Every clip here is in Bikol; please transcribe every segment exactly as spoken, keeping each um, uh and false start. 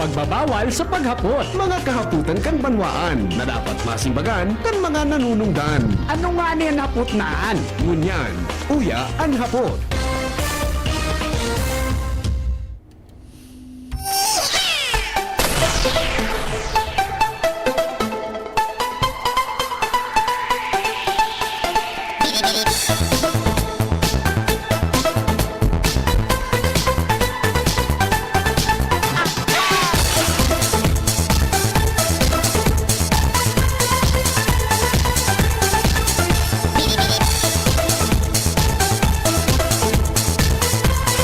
Nagbabawal sa paghapot. Mga kahapotan kan banwaan na dapat masimbagan kan mga nanunungdan. Ano nga ni an hapot na an? Ngunyan, uya an hapot.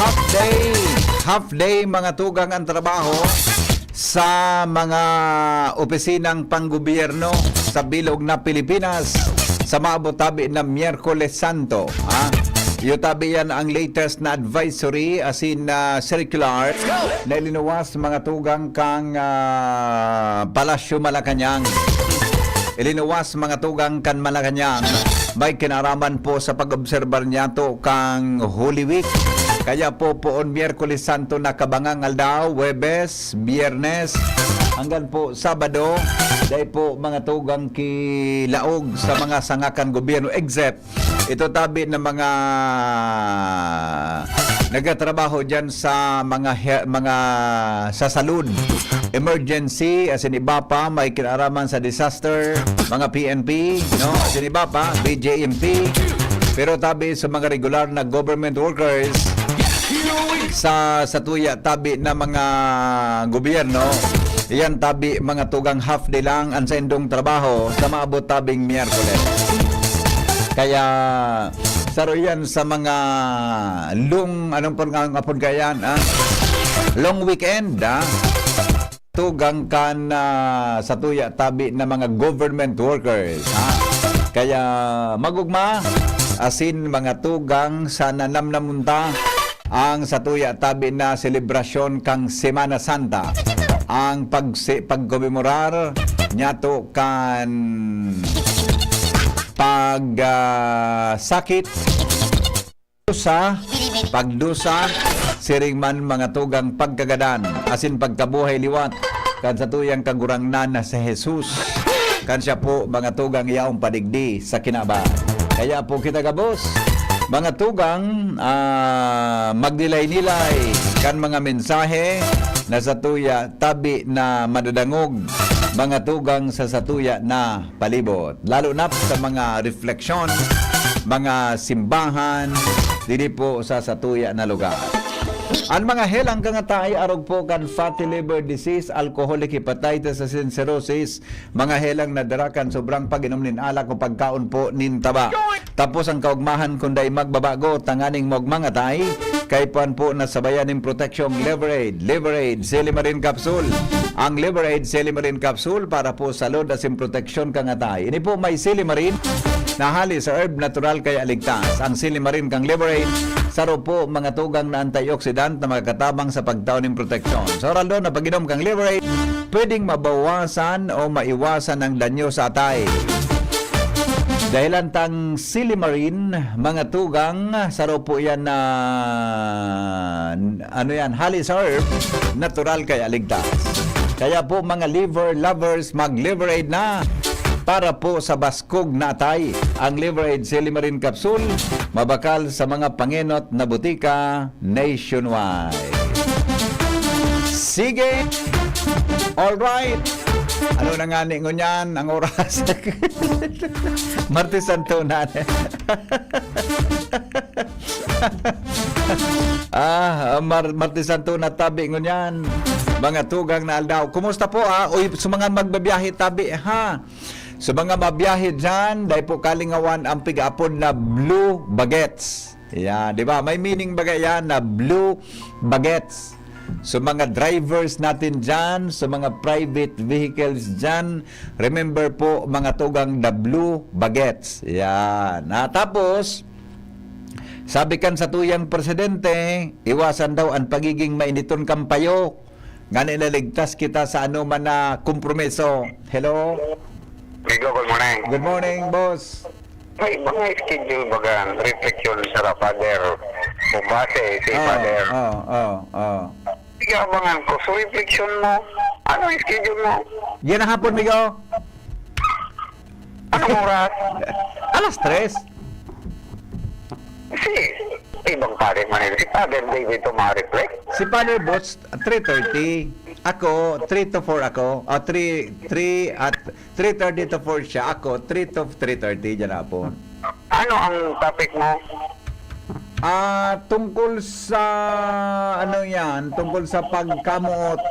Half day, half day, mga tugang, ang trabaho sa mga opisinang panggobyerno sa bilog na Pilipinas sa maabot tabi na Miyerkules Santo, ha? Iyo tabi yan ang latest na advisory, asin, ah, circular na ilinuwas, mga tugang, kang, ah, Palasyo Malacañang. Ilinuwas, mga tugang, kan Malacañang, may kinaraman po sa pag-obserbar niyato kang Holy Week. Kaya po, poon Miyerkules Santo na kabangang aldaw, Huwebes, Biyernes, hanggang po Sabado, dai po, mga tugang, kilaog sa mga sanga kan gobyerno, except ito tabi na mga nagtatrabaho diyan sa mga he-, mga sa salud, emergency, asin iba pa, may kinaraman sa disaster, mga P N P, no? Asin iba pa, B J M P. Pero tabi sa mga regular na government workers, sa, sa tuya tabi na mga gobyerno, iyan tabi, mga tugang, half day lang ang saindong trabaho sa maabot tabing Miyerkules. Kaya, saro yan sa mga long, anong pon-, ang apod kaya yan, ah? Long weekend, ah? Tugang kan, ah, sa tuya tabi na mga government workers, ha? Kaya, magugma, asin mga tugang, sana namnamon ta ang sa tuya tabi na selebrasyon kang Semana Santa, ang pagsi-, pagkomemorar niyato kan pag, ah, sakit, dusa, pagdusa, siring man, mga tugang, pagkagadan, asin pagkabuhay liwat kan satuyang Kagurangnan na si Jesus. Kan siya po, mga tugang, yaong padigdi sa kinaban. Kaya po kita gabos, mga tugang, ah, magnilay-nilay kan mga mensahe na satuya tabi na madadangog, mga tugang, sa satuya na palibot, lalo na sa mga refleksyon, mga simbahan, diri po sa satuya na lugar. An mga helang kangataay arog po kan fatty liver disease, alcoholic hepatitis, asin cirrhosis, mga helang na dara kan sobrang pag-inom nin alak o pagkaon po nin taba. Tapos ang kaugmahan kun dai magbabago, tanganing maugmang atay, kaipuhan po na sabayan nin proteksyong Liver Aid, Liver Aid, Silimarin Capsule. Ang Liver Aid, Silimarin Capsule para po sa load asin proteksyon kan atay. Ini po may silimarin na hali sa herb, natural kaya ligtas. Ang silimarin kang Liver Aid, saro po, mga tugang, na antioxidant na makakatabang sa pagtao nin proteksyon. Sa oral do na pag-inom kang Liver Aid, pwedeng mabawasan o maiwasan ang danyo sa atay. Dahilan tang silimarin, mga tugang, saro po yan na, ano yan, hali sa herb, natural kaya ligtas. Kaya po, mga liver lovers, mag-Liver Aid na para po sa baskog na atay. Ang Liver Aid Silimarin Capsule, mabakal sa mga pangenot na butika nationwide. Sige! Alright! Ano na nga ni ngunyan ang oras? Martes Santo na. Ah, Mar-, Martes Santo na tabi ngunyan. Mga tugang na aldaw. Kumusta po, ah? Uy, sa mga magbabiyahe tabi, ha? Sa mga mabiyahe dyan, dai po kalingawan ang pig-apod na blue bagets. Yeah, di ba? May meaning baga yan na blue bagets. So, mga drivers natin dyan, sa mga private vehicles dyan, remember po, mga tugang, the blue bagets. Yan. Ah, tapos, sabi kan satuyang presidente, iwasan daw ang pagiging mainiton kan payo. Ngani naligtas kita sa anoman na kompromiso. Hello? Migo, good morning. Good morning, boss. May mga schedule baga, reflection sa Father. Kung base si Ah, Father. ah, ah, ah. Sige, abangan ko. So, reflection mo. Ano ang schedule mo? Yan ang hapon, migo. Anong oras? Alas tres. Si ibang pare man yun. Si Father David to ma-reflect. Si Father Boots, three thirty. Ako, three to four ako. O, three, three at three thirty to four siya. Ako, three to three thirty, dyan na po. Ano ang topic mo? Ah, tungkol sa, ano yan, tungkol sa pagkamoot.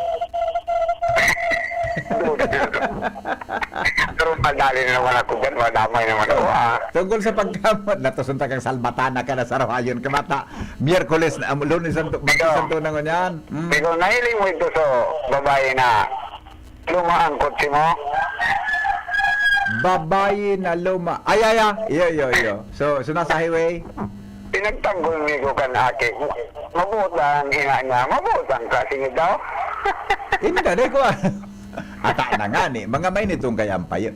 Pero madali na naman ako dyan. Madamay naman ako, ah. Tungkol sa pagkamoot, natusun ta kang salbatana ka na sa Rohayon ka mata. Miyerkules, na, um, Lunes, Santo, Martes, Santo na ngunyan. Mm. Pero nahiling mo ito sa babae na lumaangkot si mo? Babae na luma. Ay, ay, ay. Iyo, iyo, iyo. So, so nasa highway? Pinagtanggol mi ko kan aki. Mabuot ang ina niya. Mabuot ang kasingit daw. Hindi, di ko. Ata na nga ni. Mga may nitong kayang payo.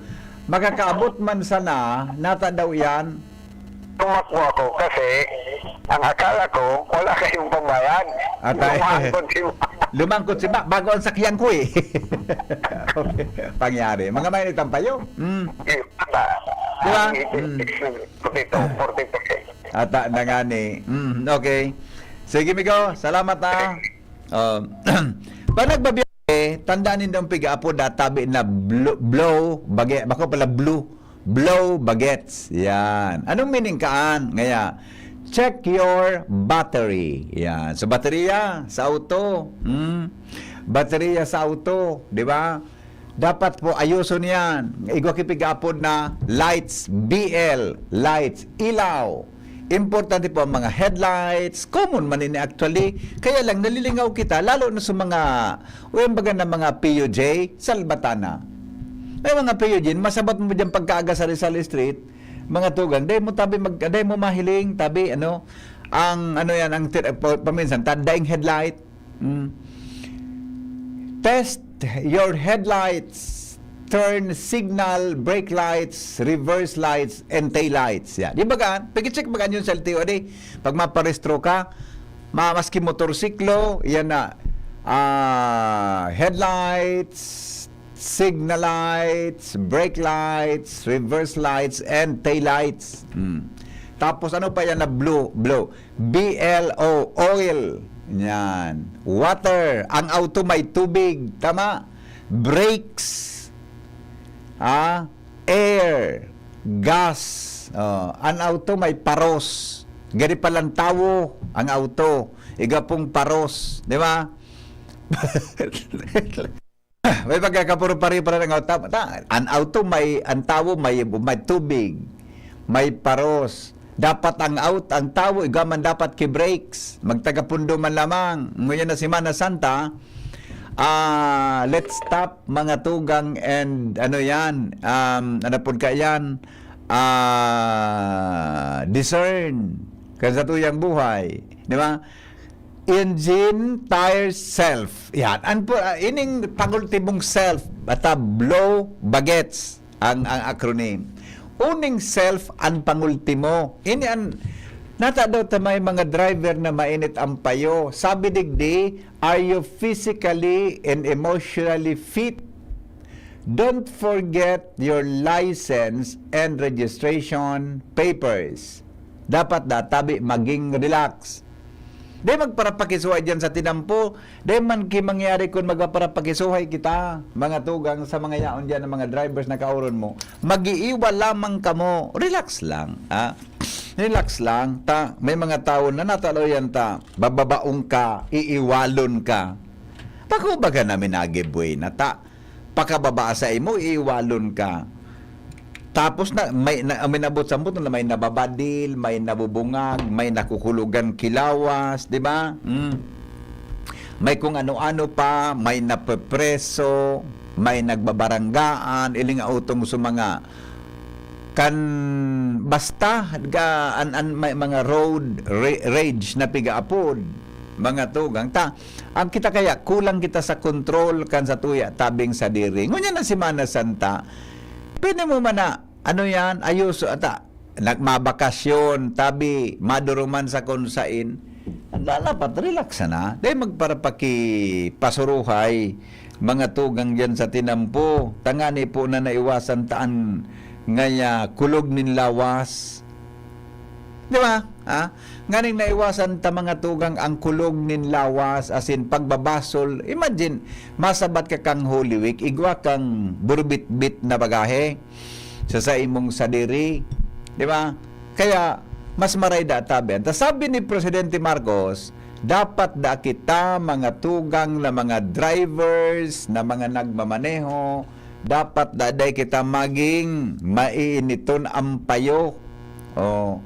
Makakaabot man sana, nata daw yan. Tumakbo ako kasi ang akala ko, wala kayong pambayad. Atay. Lumaangkot si mo. Lumangkot si ba? Bago ang sakyan ko eh. Okay. Pangyari. Mga may nitong payo. Mm. Eh, bata. Di ba? Ang ipin- Mm. Forty-two, forty-two. Ata na nga ni. Mm, okay. Sige, migo. Salamat ha. Oh. Pag nagbabiyahe, tandaan nindo ang piga-apod na tabi na blo- blow, bage, bako pala blue, blow bagets. Yan. Anong meaning kaan? Ngaya, check your battery. Yan. So, baterya sa auto. Hmm? Baterya sa auto, di ba? Dapat po ayuson yan. Igwa ki piga-apod na lights, B L, lights, ilaw. Importante po ang mga headlights. Common man ini actually. Kaya lang nalilingaw kita, lalo na sa mga, o yung baga na mga P U J, salbatana. May mga P U J, masabot mo dyan pagkaaga sa Rizal Street, mga tugang, dahil mo tabi, mag, dahil mo mahiling, tabi, ano, ang, ano yan, ang, tir- pa- paminsan, ta- daing headlight, Mm. Test your headlights, turn signal, brake lights, reverse lights, and tail lights. Yan. Di ba gaan? Pag-check ba gaan yun sa L T O? Di, pag maparehistro ka, ma maski motorsiklo, yan na, ah, headlights, signal lights, brake lights, reverse lights, and tail lights. Hmm. Tapos ano pa yan na blue? Blue. B L O, oil. Yan. Water. Ang auto may tubig. Tama? Brakes. Ah, air. Gas. Oh, ang auto may paros. Gani palang tawo ang auto. Iga pong paros. Di ba? May pagkakapuro pare para ng auto. Ta, ang auto may, ang tawo may, may tubig, may paros. Dapat ang out, ang tawo, igaman dapat ki brakes. Magtagapundo man lamang. Ngayon na Semana Santa, ah, let's stop mga tugang and ano yan, um, ano po ka yan, ah, discern kan sa tuyang buhay. Di ba? Engine, tires, self. Yan. An po, ah, ining pangultimong self, bata blow, bagets, ang, ang acronym. Uning self, ang pangultimo. Ini an, nata daw ta may mga driver na mainit ang payo. Sabi digdi, are you physically and emotionally fit? Don't forget your license and registration papers. Dapat da, tabi, maging relax. Di magparapakisuhay dyan sa tinampo. Di man ki mangyari kung magpaparapakisuhay kita, mga tugang sa mga yaon dyan ng mga drivers na kauron mo. Mag-iiwa lamang kamo. Relax lang, ha? Relax lang. Ta, may mga tao na natalo yan ta. Bababaong ka, iiwalon ka. Pag baga namin nagibway na ta. Pakababa sa imo, iiwalon ka. Tapos na, may, na, may nabot sa mundo na may nababadil, may nabubungag, may nakukulugan kilawas, di ba? Mm. May kung ano-ano pa, may napepreso, may nagbabaranggaan, iling utong sa mga kan basta ga, an, an, may mga road ra- rage na pigaapod, mga tugang. Ta, ang kita kaya, kulang kita sa kontrol kan sa tuya tabing sadiri. Ngunyan na Semana Santa, pwede mo man na, ano yan, ayos, ata, nagmabakasyon, tabi, maduruman sa kung sain, Dapat relax sana. Dai magparapakipasuruhay, mga tugang diyan sa tinampo. Tangani po na naiwasan taan ngaya kulog nin lawas. Di ba? Ha? Nganing naiwasan ta, mga tugang, ang kulog nin lawas, as in, pagbabasol. Imagine, masabat ka kang Holy Week, igwa kang burbitbit na bagahe sa, sa imong sadiri. Di ba? Kaya, mas maray da tabi. Ta sabi ni Presidente Marcos, dapat da kita, mga tugang na mga drivers, na mga nagmamaneho, dapat da dai kita maging maiiniton ang payo. Oh.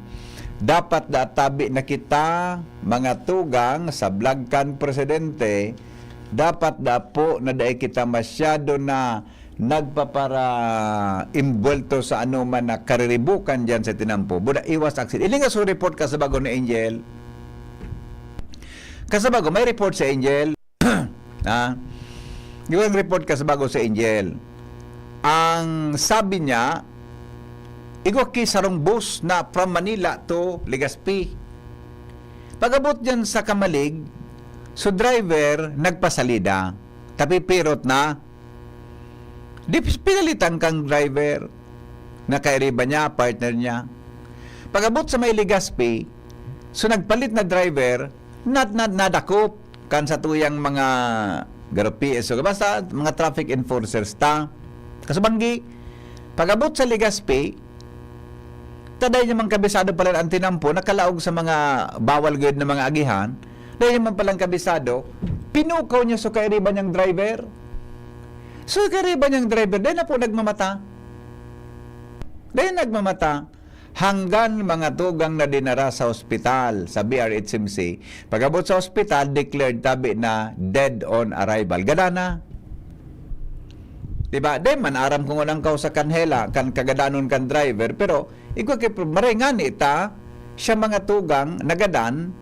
Dapat da tabi na kita, mga tugang, sa blag kan Presidente, dapat da po na dai kita masyado na nagpapara-, imbuwelto sa anoman na kariribukan diyan sa tinampo. Buda, iwas aksid. Ilinga sa report ka sa bago ni Angel. Kasabago, may report sa Angel. Ha? Yung report kasabago sa Angel. Ang sabi niya, igwa ki sarong bus na from Manila to Legazpi. Pag-abot diyan sa Camalig, so driver nagpasalida. Tapipirot na. Di pinalitan kang driver na kairiba niya, partner niya. Pag-abot sa may Legazpi, so nagpalit na driver, nat-, nat-, nadakop kan satuyang mga garo P S O, basta mga traffic enforcers ta. Kasubanggi, pag-abot sa Legazpi, ta dai niya man kabisado pala an tinampo, nakalaog sa mga bawal gud na mga agihan, dai niya man palang kabisado, pinukaw niya so kairiba niyang driver. So, kairiba niyang driver, dai na po nagmamata. Dai nagmamata. Hanggan mga tugang na dinara sa ospital, sa B R H M C. Pag-abot sa ospital, declared tabi na dead on arrival. Gada na. Diba? Di man aram kung anong kausa kan hela, kan kagadanon kan driver, pero igwa ki pro-, maray ngani ta, siya mga tugang nagadan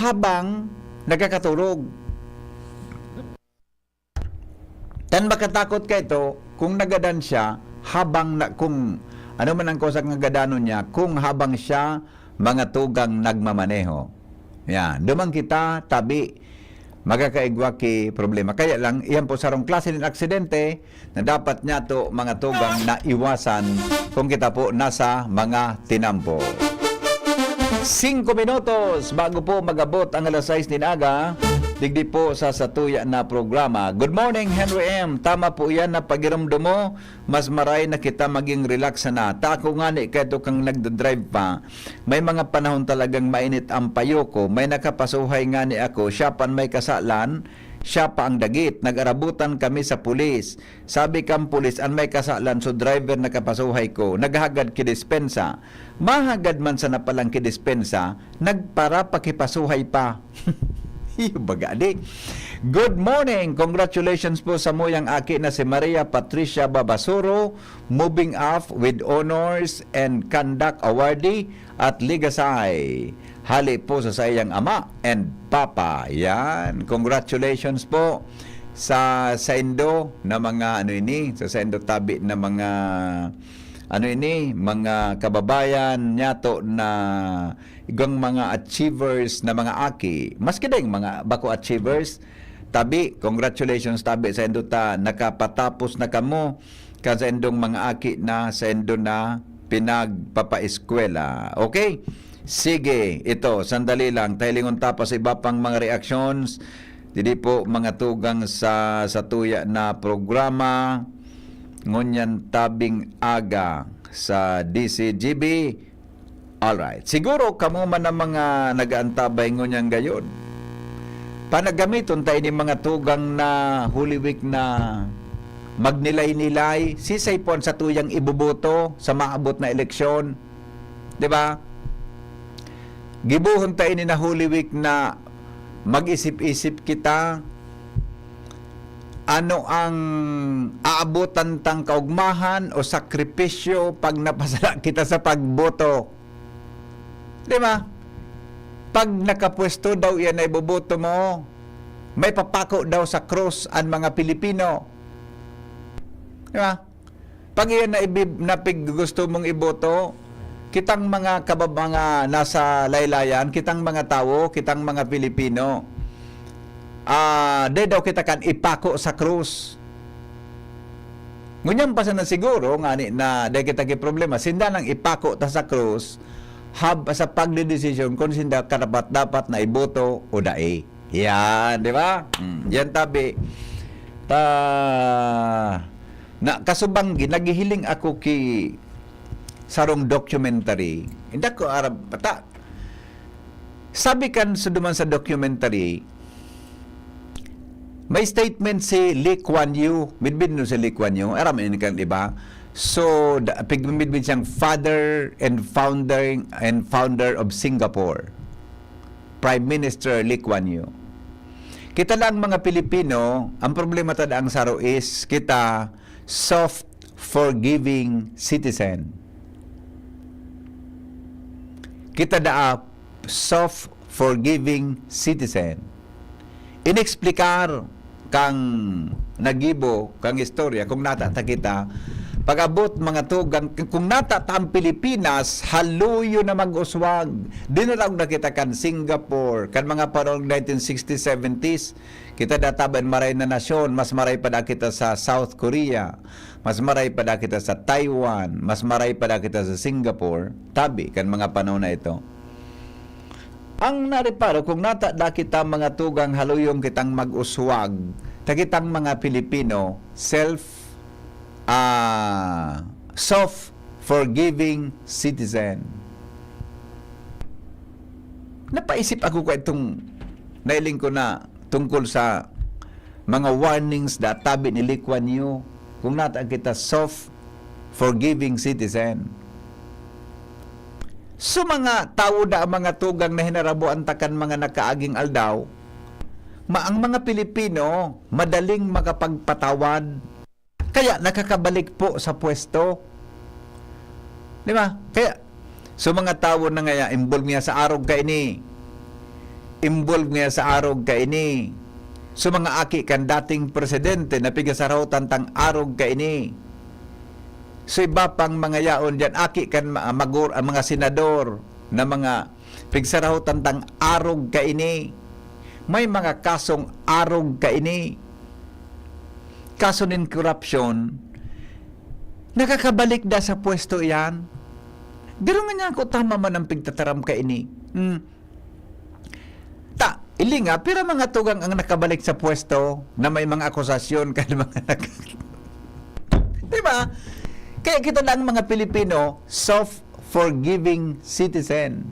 habang nagkakaturog. Tan makatakot ka ito kung nagadan siya habang na, kung ano man ang kausa kan gadanon niya, kung habang siya mga tugang nagmamaneho. Yan. Duman kita, tabi, magkakaigwa ki problema. Kaya lang, iyan po sarong klase nin aksidente na dapat niyato mga tugang na iwasan kung kita po nasa mga tinampo. Singko minutos bago po mag-abot ang alas sais nin aga, digdi po sa satuya na programa. Good morning, Henry M. Tama po yan na pagiromdom mo, mas maray na kita maging relax sana. Ta ako ngani, kaito kang nagdadrive pa, may mga panahon talagang mainit ang payo ko. May nakapasuhay ngani ako, siya pa an may kasalan, siya pa ang dagit. Nag-arabutan kami sa pulis. Sabi kan pulis, an may kasalan so driver na kapasuhay ko. Naghagad ki dispensa. Mahagad man sana palang ki dispensa, nagparapakipasuhay pa. Iyo baga, di? Good morning! Congratulations po sa muyang aki na si Maria Patricia Babasuro, moving off with honors and conduct awardee at legasay. Hali po sa saiyang ama and papa. Yan. Congratulations po sa saindo na mga ano ini, sa saindo tabi na mga ano ini, mga kababayan niyato na igwang mga achievers na mga aki. Maski dai mga bako achievers, tabi, congratulations tabi saindo ta nakapatapos na kamo kan saindong mga aki na saindo na pinagpapaeskwela. Okay? Sige, ito, sandali lang. Tahilingon ta pa sa iba pang mga reactions. Didi po, mga tugang sa, sa tuya na programa. Ngunyan tabing aga sa D C G B. Alright. Siguro kamo man ang mga nag-aantabay ngunyan gayon. Panagamiton ta ini mga tugang na Holy Week na magnilay-nilay, sisay po an satuyang iboboto sa maabot na eleksyon. Di ba? Gibohon ta ini na Holy Week na mag-isip-isip kita ano ang aabotan tang kaugmahan o sakripisyo pag napasala kita sa pagboto. Di ba? Pag nakapwesto daw iyan na iboboto mo, may papako daw sa krus an mga Pilipino. Di ba? Pag iyan na ibi-, na pig-, gusto mong iboto, Kitang mga kabab-, mga nasa laylayan, kitang mga tawo, kitang mga Pilipino, ah, dai daw kita kan ipako sa krus. Ngunyan pa sana siguro, ngani na dai kita ki problema, sinda nang ipako ta sa krus, hab-, sa pagdedesisyon kun sinda karapat-dapat na iboto o dai. Yan, di ba? Mm, yan tabi. Ta-, na, kasubanggi, naghihiling ako ki sarong documentary. Hindi ko aram, ta-, sabi kan sa duman sa documentary, may statement si Lee Kuan Yew. Midbid no si Lee Kuan Yew. Aram ini kan iba. So, da-, pig-, midbid siyang father and founding, and founder of Singapore. Prime Minister Lee Kuan Yew. Kita lang mga Pilipino, ang problema ta daang saro is kita soft, forgiving citizen. Kita daa soft, forgiving citizen. Inexplikar kang naggibo kang istorya kung nata ta kita, pag-abot mga tugang, kung nata ta ang Pilipinas, haluyo na mag-uswag. Dinaraog na kita kan Singapore, kan mga panahon nineteen sixties, seventies. Kita daa taban maray na nasyon, mas maray pa daa kita sa South Korea, mas maray pa daa kita sa Taiwan, mas maray pa daa kita sa Singapore, tabi kan mga panahon na ito. Ang nareparo, kung nata daa kita mga tugang, haluyon kitang mag-uswag, ta kitang mga Pilipino, self, ah, soft, forgiving citizen. Napaisip ako ka itong nailing ko na tungkol sa mga warnings da tabi ni Lee Kuan Yew, kung nata kita soft, forgiving citizen. So, mga tawo da, mga tugang na hinaraboan ta kan mga nakaaging aldaw, ma-, ang mga Pilipino madaling makapagpatawad, kaya nakakabalik po sa pwesto. Di ba? Kaya, so mga tawo na ngaya, involved nga sa arog kaini, involved nga sa arog kaini. So mga aki kan dating presidente na pigasarahotan tang arog kaini. So iba pang mga yaon diyan, aki kan ma-, magur-, ang mga senador na mga pigsarahotan tang arog kaini. May mga kasong arog kaini. Kaso nin korupsyon, nakakabalik da sa pwesto iyan. Pero nga niya ako, tama man ang pigtataram kaini. Hmm. Ta, ili nga, pero mga tugang ang nakabalik sa pwesto na may mga akusasyon kan mga nag-, di ba? Kaya kita lang mga Pilipino, soft, forgiving citizen.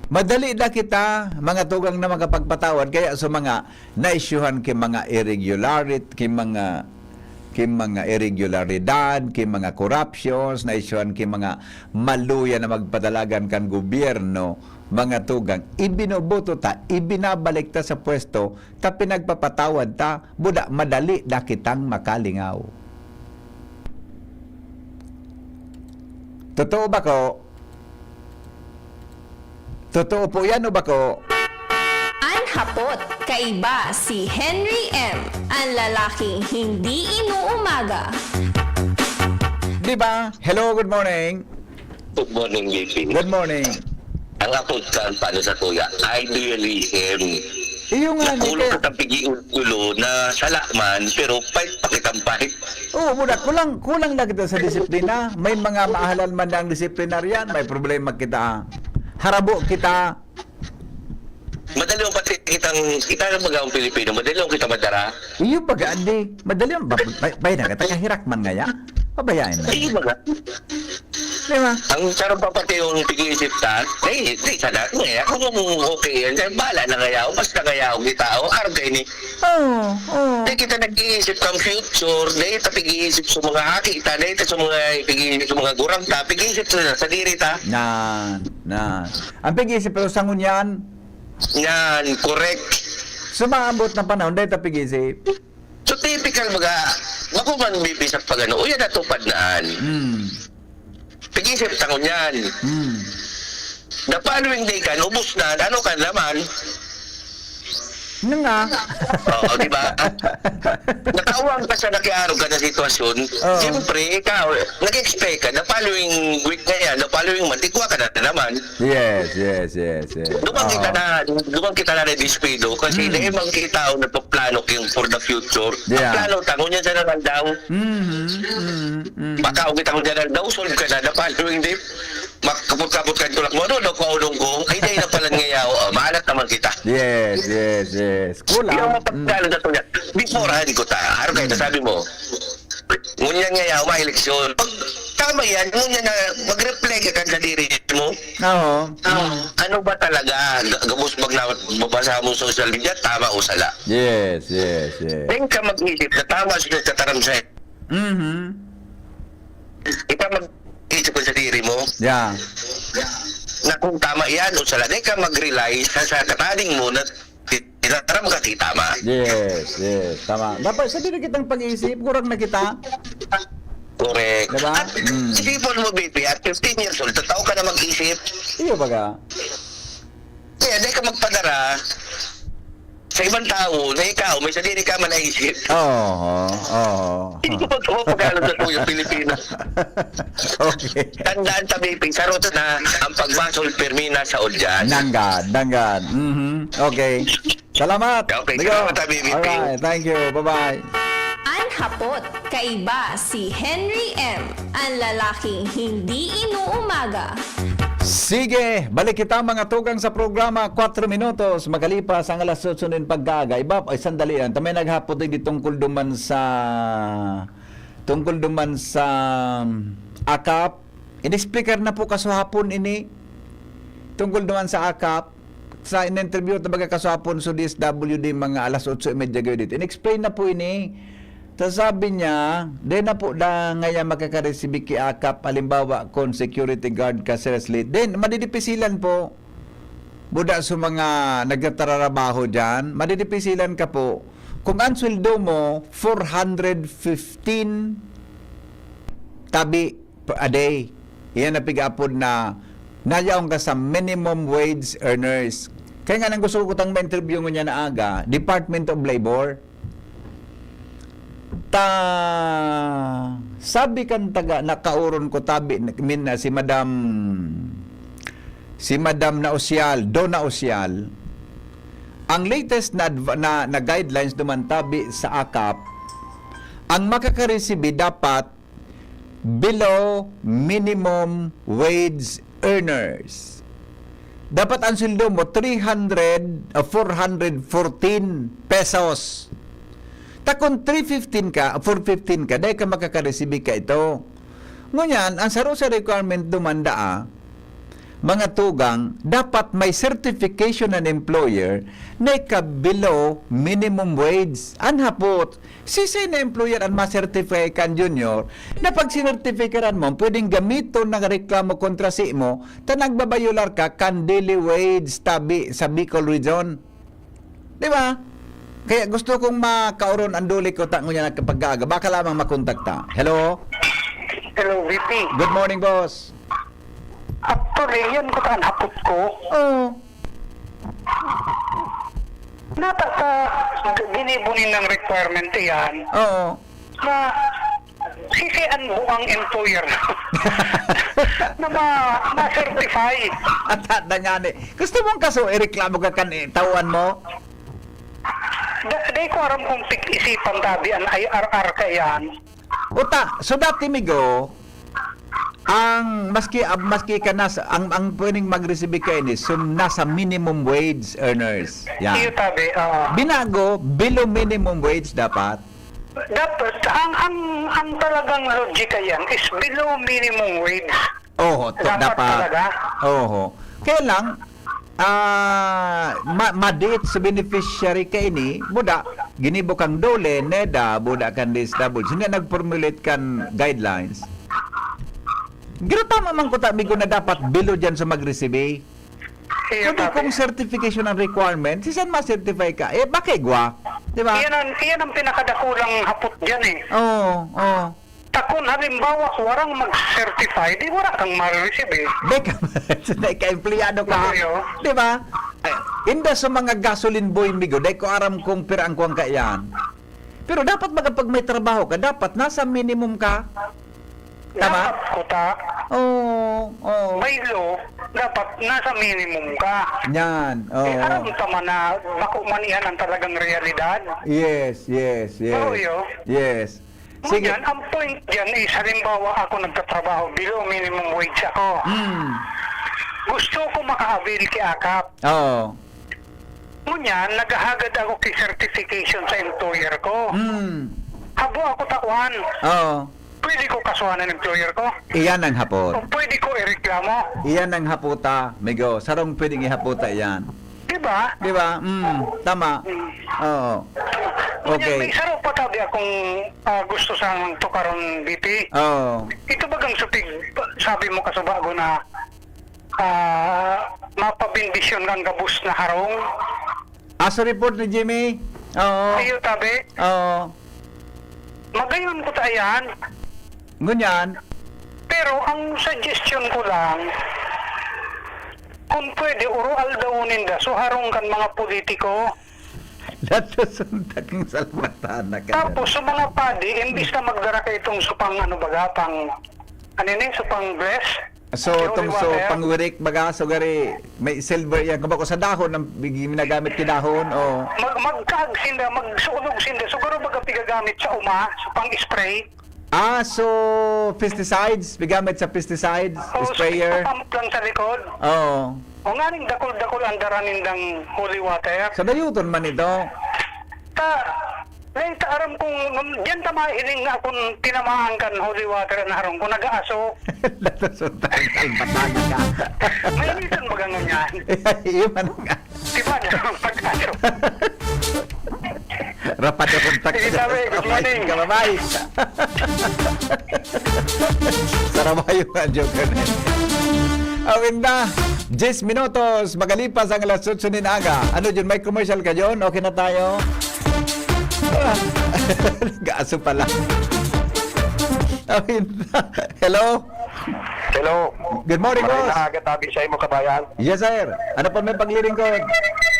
Madali na kita, mga tugang na makapagpatawad. Kaya sa mga naisyuhan ki mga irregularity, ki mga, ki mga irregularidad, ki mga corruptions, naisyuhan ki mga maluya na magpadalagan kan gobyerno, mga tugang, ibinoboto ta, ibinabalik ta sa pwesto, ta pinagpapatawad ta, buda madali na kitang makalingaw. Totoo ba ko? Totoo po yan o bako? An hapot, kaiba si Henry M, an lalaking hindi inuumaga. Di ba? Hello, good morning. Good morning, J P. Good morning. Ang apod kan paano sa tuya, idealism. Iyo nga, ni Nakulong kaya, sa pag-iulo na sala man, pero fight pa kitang fight. Oo, muna, kulang, kulang na kita sa disiplina. May mga maahalan man na ang disiplinaryan, may problema kita. Harabo kita. Madali ang pati kitang, kita ng mga ang Pilipino, madali ang kita madara. Iyo, pag-aandi. Madali ang, bay, bay na kita, kahirak man ngaya. Pabayaan na. Ay, mga. Di ba? Ang sarap pa pati yung pag-iisip ta, eh, di sana, eh, ako kung okay yan, kaya bahala na ngaya ako, basta ngaya ako kita, o araw kayo ni, Oo, oo. di kita nag-iisip kang future, di kita pag-iisip sa mga aki ta, di kita sa mga pag-iisip sa mga gurang ta, pag-iisip sa, sa diri ta. Nan, nan. Ang pag-iisip pero sa ngunyan, Yan, correct. sumaabot na panahon, dahil ta pag-iisip. So typical baga, bako man bibisag pag ano, uya natupad naan. Hmm. Pag-iisip ta ngunyan. Hmm. The following day kan, ubos na, ano kan naman? Nga nga. Oo, di ba? Nakawang ka sa nakiarog ka na sitwasyon, Oo. siyempre, ikaw, nag-expect ka na following week na yan, na following month, ikuha ka na naman. Yes, yes, yes, yes. Duman kita Oo. na, duman kita na na-despido kasi Mm. dahil mang kita o nagpaplano kayong for the future. Yeah. Ang plano ta, ngunyan sa naman daw, Mhm, mhm, mhm. baka ang kita ngunyan daw, solve ka na, na following day, makapot-kapot ka tulak mo, ano, ano, kaunong ko, ay, dahil na pala ngayon, oh, maalat naman kita. Yes, yes, yes. Kulang. Yung Mm. mapagkano na to niya, beforehand ko ta, haro kayo, Mm. sabi mo, ngunyan ngayon, may eleksyon. Pag tama yan, ngunyan na, mag-reflect ka kan sa diri mo. Oo. Ano ba talaga? Ga- Gabos pag na, mabasa mo sa social media, tama o sala? Yes, yes, yes. Then ka mag-isip na tama sa kataram sa Mhm. Ikaw mag-isip ka sa diri mo Yeah. na kung tama yan o sala. Then ka mag-rely sa, sa kataning mo na tinaram ka di tama. Yes, yes. Tama. Dapat sa diri kitang pag-iisip, kurang na kita. Correct. Diba? At Mm. isipon mo, B P, at fifteen years old, totoo ka na mag-isip. Iyo baga. Kaya di ka magpadara sa ibang tao na ikaw, may sadiri ka man naisip. Oo, oo. Hindi ko pag-, pag-alam sa tuyo, Pilipino. Okay. Tandaan ta, B P, sarot na ang pagbasol, pirmi na sa audience. Nanggad, nanggad. Mhm. Okay. Salamat. Okay, Sige. salamat, Abi, B P. Alright, thank you. Bye-bye. An hapot, kaiba si Henry M, an lalaking hindi inuumaga. Sige, balik kita mga tugang sa programa, kwatro minutos makalipas ang alas otso nin pagkaaga. Iba, ay sandali lang. Tamay naghapot digdi tungkol duman sa, tungkol duman sa, um, akap. Ini-speaker na po kasuhapon ini. Tungkol duman sa akap. Sa in-interview ta baga kasuhapon sa D S W D mga alas otso y media gayo dito. In-explain na po ini. Ta sabi niya, "Dai na po da ngaya makakaresibi ki akap, halimbawa, kun security guard ka, sir, slate." Then, madidipisilan po. Buda sa mga nagtatrabaho diyan, madidipisilan ka po. Kung ang sweldo mo, four hundred fifteen tabi per a day. Iyan na pig-apod na nayaon ka sa minimum wage earners. Kaya nga nang gusto ko kutang ma-interview ngunyan na aga, Department of Labor. Ta, sabi kan taga, nakauron ko tabi, min, si Madam, si Madam Nausial, Do Nausial, ang latest na, adv- na, na guidelines duman tabi sa akap, ang makakaresibi dapat below minimum wage earners. Dapat ang sweldo mo, three hundred, uh, four hundred fourteen pesos. Ta kung three fifteen ka, four fifteen ka, dai ka makakaresibi ka ito. Ngunyan, ang saro sa requirement dumanda, ah, mga tugang, dapat may certification an employer na ika below minimum wage. An hapot, sisay na employer an ma-certify kan junior na pag sinertifikaran mo, pwedeng gamiton na reklamo kontra si mo, ta nagbabayolar ka kan daily wage tabi sa Bicol Region. Di ba? Kaya gusto kong makauron ang duli ko ta ngunyan nagkapag-aaga. Baka lamang makontakta. Hello? Hello, V P. Good morning, boss. Actually, yan ko ang hapot ko. Oo. Nata sa ginibo nilang requirement yan Oo. na sisi ang buang employer na ma, ma-certify. At handa nga ni. Gusto mong kaso, ireklamo ka kan eh, tauhan mo? Da, di ko aram kung pig-isipan tabi ang I R R ka yan. Uta, so dati, migo, ang maski ab- maski ka nasa ang ang pwedeng mag-receive ka ini so nasa minimum wage earners. Iyo Yan. tabi, ah, Binago, below minimum wage dapat. dapat, ang, ang, ang talagang logika yan is below minimum wage. Oho, to, Dapat dapat. Talaga? Oho. Kaya lang, ah, ma- madiit sa beneficiary ka ini, buda, ginibo kang dole, neda, buda kan D S W D. Sino nag-formulate kan guidelines? Giro tama man ko ta, migo na dapat below dyan sa mag-receive. Iyo Kundi tabi. Kung certification ang requirement, si saan ma-certify ka? Eh, bakit gwa? Di ba? Iyan ang, iyan ang pinakadakulang hapot dyan eh. Oo, oo. Ta kun halimbawa, warang mag-certify, di wara kang ma-receive eh. Dai ka, dai ka empleyado ka. Mayo. Di ba? Ay, inda sa mga gasoline boy, migo, dai ko aram kung pira ang kuwang ka iyan. Pero dapat baga pag may trabaho ka, dapat nasa minimum ka. Tama? Dapat ko ta. Oo, oo. By law, dapat nasa minimum ka. Yan, Eh, oo. aram ta man na bako man iyan ang talagang realidad. Yes, yes, yes. Oo, yo. Yes. Sige. Ngunyan, ang point diyan is, halimbawa, ako nagtatrabaho, below minimum wage ako. Hmm. Gusto ko maka-avail ki akap. Oo. Ngunyan, naghahagad ako ki certification sa employer ko. Hmm. Habo ako ta kuan. Oo. Pwede ko kasuhan ang employer ko? Iyan ang hapot. O pwede ko ireklamo? Iyan ang hapota, migo. Sarong pwedeng ihapota iyan. Di ba? Di ba? Mm, tama. Mm. Oo. Ngunyan, Okay. may saro pa tabi akong, ah, gusto sang tukaron, B P. Oo. Ito bagang supig, sabi mo kasubago na, ah, mapabendisyon kang gabos na harong? Aso report ni Jimmy? Oo. Iyo, tabi. Oo. Magayon ko ta iyan. Ngunyan? Pero ang suggestion ko lang, kung pwede, uro aldaw ninda, so harong kan mga politiko. Dato suntak ang salmatana ka Tapos, dyan. sa mga padi, imbis na magdara ka itong supang, ano baga, pang, ano ni, supang bless, So, Yung itong so, water? pangwirik baga, so gari, may silver yan. Kumbaga, sa dahon, ang ginagamit ki dahon, o Mag-, magkaag sinda, magsunog sinda. Siguro baga pigagamit sa uma, sa pang-spray. Ah, so, pesticides, pigamit sa pesticides, O, sprayer. Pump lang sa likod. Oo. O nga ning dakul-dakul ang dara nindang holy water. Sa dayuton man ito. Ta, Ay, ta aram kong, um, diyan ta mahiling na kung tinamaan kan holy water na harong, kung nag-aaso. Natasunta ang kalbataga ka. Mainitan baga ngunyan. Iyo man nga. Di ba, ang pag-aso? Rapat na kontak Sige, ka sabi, dyan. Good morning. Ka, bye-bye. Sarabayo nga, joke na. Awin na, diyes minutos, magalipas ang alas otso nin aga. Ano yun, may commercial ka yun? Okay na tayo? Nag-aaso pala. Awin na. Hello? Hello. Good morning, Maray boss. na aga, tabi sa imo, kabayan. Yes, sir. Ano po may paglilingkod?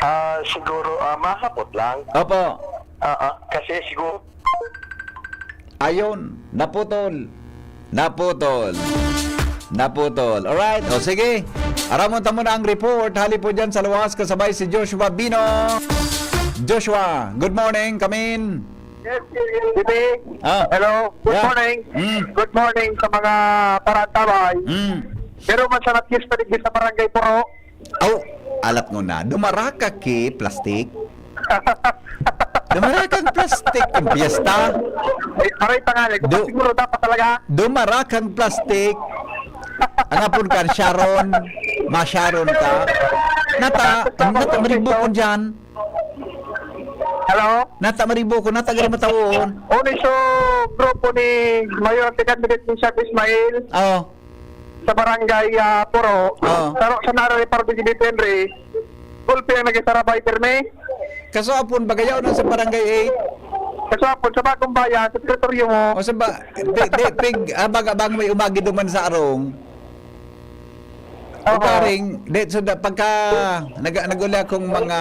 Ah, siguro, ah, mahapot lang. Opo. Ah, ah, kasi siguro Ayun, naputol. Naputol. Naputol. Alright, o sige. Aramon ta muna ang report. Hali po dyan sa luwas, kasabay si Joshua Bino. Joshua, good morning. Come in. Yes, Bibi. Ah. Hello. Good Yeah. morning. Mm. Good morning sa mga parantabay. Mm. Pero masarap yung sa barangay Puro. Aw, alat ngona, dumara ka ki plastik? Dumara kang plastik, kung piyesta. Eh, aray, tangali ko, Du- siguro dapat talaga. Dumara kang plastik. Ang apon kan, Sharon, ma-Sharon ka. Nata, nata maribukon dyan. Hello? Nata maribukon, nata gari matawon. Oni so grupo ni Mayor Candidate Richard Ismail. Oo. sa barangay, ah, Puro. Oo. Saro sa nara ni Pardo G B P Henry, gulpi ang naging sarabay, pirmi. Kaso apon, bagayaw na sa barangay eight. Kaso apon, sa Bagong Bayan, sa teritoryo mo. O sa ba, di, di, pig, abang-abang may umagi duman sa arong. O Oo. karing, di, so da, pagka nag-, nag-uli akong mga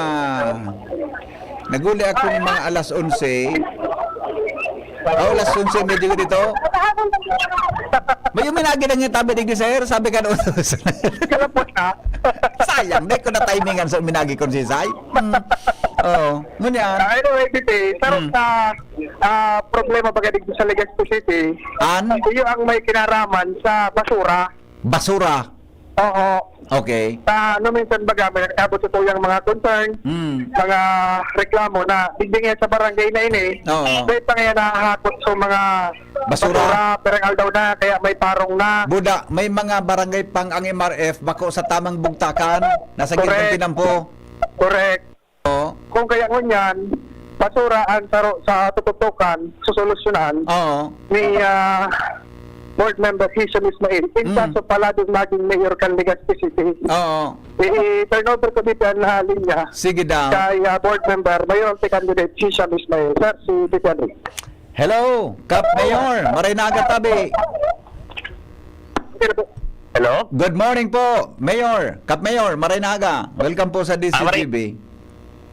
Naguli akong mga alas onse. Oh, alas onse, medyo dito. May uminagi na nga tabi digdi, sir. Sabi ka noon. Kalapot na. Sayang, di ko na timingan sa uminagi kong sisay. Hmm. Oo. Ngunyan. Ah, anyway, Bibi, sarap Hmm. sa, ah, problema baga digdi sa Legazpi City. An? Iyo ang may kinaraman sa basura. Basura. Oo. Okay. Ta, ano, minsan baga, may nagkabot sa tuyang mga concern, Mm. mga reklamo na digdi nga sa barangay na ini, Oo. dahil pa nga nahahakot sa mga Basura. basura, perang aldaw na, kaya may parong na. Buda, may mga barangay pang ang M R F, bako sa tamang bugtakan, nasa Correct. gitnang tinampo. Correct. Oo. Kung kaya ngunyan, basura ang saro sa tututukan, susolusyonan Oo. ni, ah, Board Member Hisham Ismail, in Mm. kaso pala din maging mayor kan Legazpi City. Oo. I-turn over ko dito ang, ah, linya Sige daw. kay, ah, Board Member, Mayor Candidate Hisham Ismail. Sir, si Tito Henry. Hello, Kap Mayor, Maray na aga tabi. Hello? Good morning po, Mayor, Kap Mayor, Maray na aga. Welcome po sa Ah, Maray- D C T V.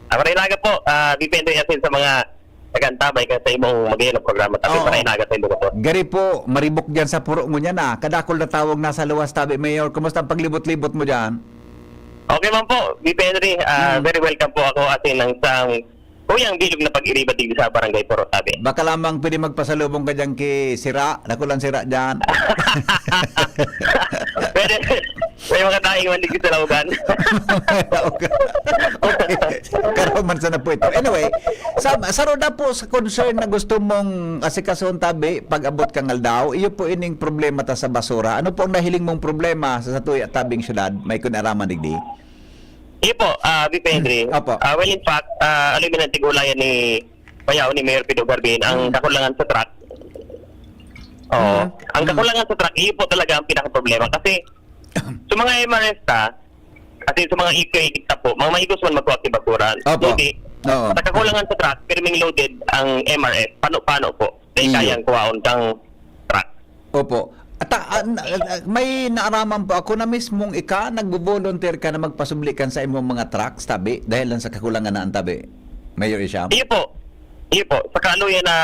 Ah, Maray na aga po. Ah, depende yan sa mga nag-antabay ka sa imong mag-iyan ng programa. Tabi, Oo. Maray na aga sa imong po. Gari po, maribok diyan sa puro ngunyan, ah. Kadakol na tawag nasa luwas tabi, Mayor. Kumusta ang paglibot-libot mo diyan? Okay man po, V P Henry. Ah, Mm. very welcome po ako atin ng sang kuyang bilog na pag-iriba digdi sa Barangay Puro, tabi. Baka lamang pwede magpasalubong ka diyan ki Sira. Dakulang Sira diyan. Pwede. May mga taing man digdi sa Laugan. Okay. Okay. Karon man sana po ito. Anyway, sa, sa roda po sa concern na gusto mong asikasuhon, tabi, pag-abot kang aldaw, iyo po ining problema ta sa basura. Ano po ang nahiling mong problema sa, sa tuya tabing syudad? May kun araman digdi? Iyo po, ah, V P Henry. Opo. Ah, well, in fact, ah, ano yung tigulayan ni, bayaw ni Mayor Pido Garbin, ang Mm. kakulangan sa truck. Oo. Mm. Ang Mm. kakulangan sa truck, iyo po talaga ang pinakaproblema. Kasi, sa mga M R F ta, kasi sa mga equate ta po, mga maigos man magkuha ki basura. Opo. Hindi. Oo. Sa kakulangan sa truck, pirming loaded ang M R F. Pano-pano po. Dahil Iyo. kayang kuhaon kang truck. Opo. At, ah, ah, na-, ah, may naaraman po ako na mismong ika, nagbo-volunteer ka na magpasubli kan sa imong mga trucks, tabi, dahil lang sa kakulangan na ang tabi, Mayor Isham? Iyo po. Iyo po. Sa kaluyan na,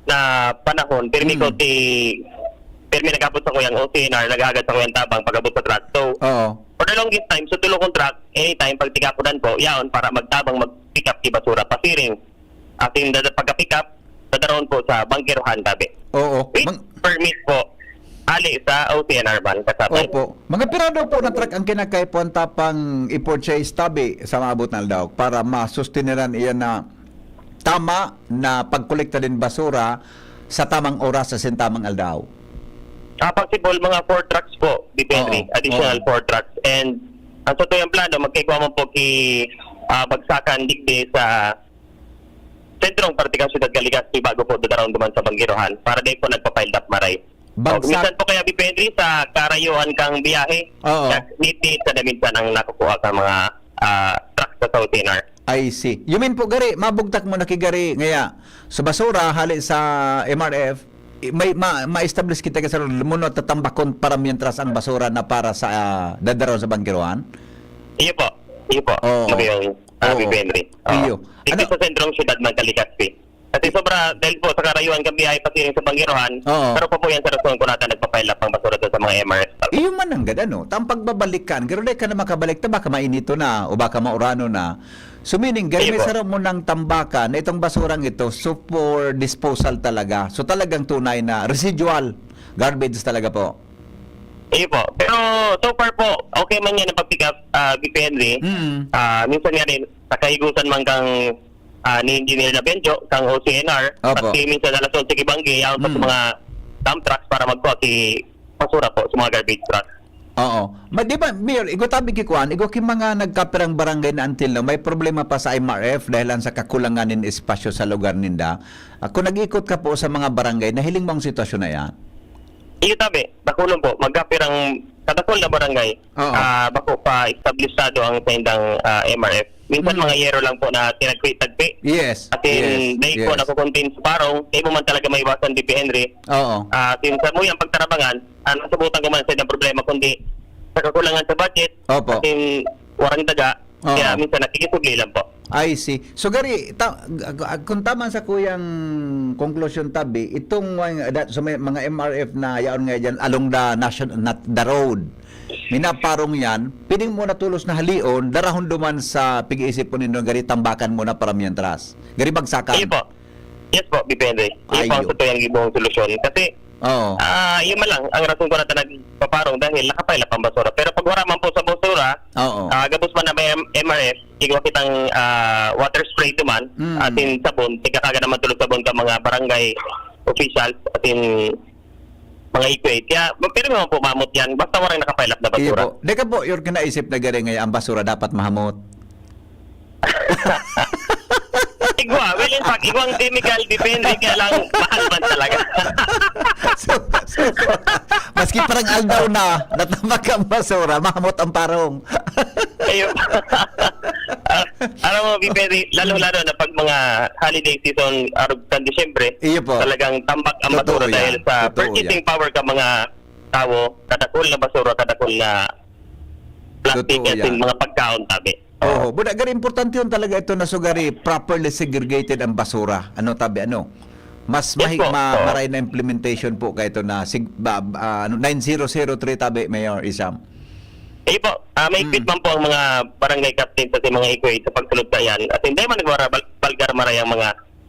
na panahon, pirmi ko Mm. si, pirmi nag-abot sa kuyang O C N R, nag-agad sa kuyang tabang pag-abot sa truck. So, Oo. for the longest time, sa tulo kong truck, anytime, pag tikakudan po, yaon, para magtabang, mag-pick up ki basura, pasiring. Asin dada pagka-pick up, dadaron po sa bangkerohan, tabi. Oo. With Mang- permit po, ali sa O C N R van, kasabay. Opo. Mga pirado po na truck ang kinakaipuhan tapang i-purchase, tabi, sa maabot na aldaw para masustineran iyan na tama na pagkolekta din basura sa tamang oras sa sintamang aldaw? Ah, possible, mga four trucks po, depende. Oo, Additional oo. four trucks. And ang sa tuyang plano, magkaigwa man po ki, ah, bagsakan digdi sa sentrong partikang siyudad kan Legazpi bago po dadaron duman sa Banggirohan para dai po nagpa-pile up maray. Bagsak- O, minsan po kaya depende sa karayuan kang biyahe. Oo. Kaya nit-nit sa minsan ang nakukuha sa mga, ah, truck sa South N R. I see. You mean po, gari, mabugtak mo na ki gari, ngaya, sa basura, hali sa M R F, i-, may, ma-, ma-establish kita ka sa muno tatambakon para mientras ang basura na para sa, ah, dadaron sa Banggirohan? Iyo po. Iyo po. Oo. Magayong, ah, Oo. Bibendri. Oo. Iyo. Dito Ano? sa sentrong siyudad ng Legazpi. Kasi sobra, dahil po sa karayuan kang biyahe pasiring sa Banggirohan, Oo. pero pa po yan sa rason kung nata nagpa-pile up ang basura doon sa mga M R S. Iyo man ang gad, ano? Tang pagbabalikan, pero di ka na makabalik, ta baka mainito na, o baka maurano na. So, meaning, gari Iyo may po. saro mo ng tambakan na itong basurang ito, so for disposal talaga. So, talagang tunay na residual garbage talaga po. Iyo po. Pero so far po, okay man yan ang pag-pick up, ah, V P Henry. Mm. Ah, minsan nga rin, nakahigusan man kang, ah, ni Engineer Labenjo, kang O C N R, Opo. pati minsan alas onse kibanggi, yaon pa sa Mm. mga dump trucks para magkuha ki basura po sa mga garbage truck. Oo. Ma, di ba, Mayor, igwa tabi ki kuan, igwa ki mga nagkapirang barangay na until now, may problema pa sa M R F dahil lang sa kakulangan nin espasyo sa lugar ninda. Ah, kung nag-ikot ka po sa mga barangay, nahiling mo ang sitwasyon na yan? Iyo tabi, dakulon po, magkapirang kadakol na barangay, Oo. ah, bako pa establishado ang saindang, ah, M R F. Minsan Mm. mga yero lang po na tinagpi-tagpi. Yes, As in, yes, dahil po yes. nakukontain sa parong, di mo man talaga maiwasan, V P Henry. Oo. Ah, as in, sa muyang pagtarabangan, ah, nasabutan ko man sa ilang problema, kundi sa kakulangan sa budget, Opo. as in, warang daga, Oo. kaya minsan nakikisugli lang po. I see. So, gari, ta-, g-, g-, kung tama sa kuyang konklusyon tabi, itong mga, da-, sa may, mga M R F na yaon nga dyan, along the nation-, not the road, minaparong yan, pwedeng mo na tulos na halion, darahon duman sa pig-iisip po ninyo, gari tambakan muna para mientras. Gari bagsakan. Iyo po. Yes po, depende. Iyo po ang Ayo. totoo yung ibang solusyon. Kasi, Oo. ah, yun man lang, ang rason ko na talaga paparong dahil nakapile up ang basura. Pero pag wala man po sa basura, Oo. ah, gabos man na may M-, M R F, igwa kitang, ah, water spray duman, Mm. asin sabon, tigkakaga naman tulos sabon ka mga barangay officials, asin mga equate. Kaya, pero naman po, mamot yan. Basta walang nakapile up na Iyo basura. po. Di ka po, your kinaisip na gari ngayon, ang basura dapat mahamot. Igwa. Well, in fact, igwang chemical, depende kaya lang, mahal man talaga. So, so, maski parang aldaw na, natamak ang basura, mahamot ang parong. Ayun. Ah, Alam mo, Bibi, lalo-lalo na pag mga holiday season, arog kan Disyembre, Iyo po. talagang tambak ang Totoo basura yan. dahil sa Totoo purchasing yan. power ka mga tawo, kadakol na basura, kadakol na plastic, Totoo as in, yan. mga pagkaon, tabi. Oo, buda gari importante yun talaga ito na sugari properly segregated ang basura. Ano tabi ano? Mas Yes mahig po. ma- Oo. maray na implementation po kay ito na sig ba, ah, ano, nine zero zero three tabi, Mayor Isam. Eh po, ah, may Mm. quit man po ang mga barangay captain sa mga equate sa pagsulod sa yan. At hindi man nagmarabalgar maray ang mga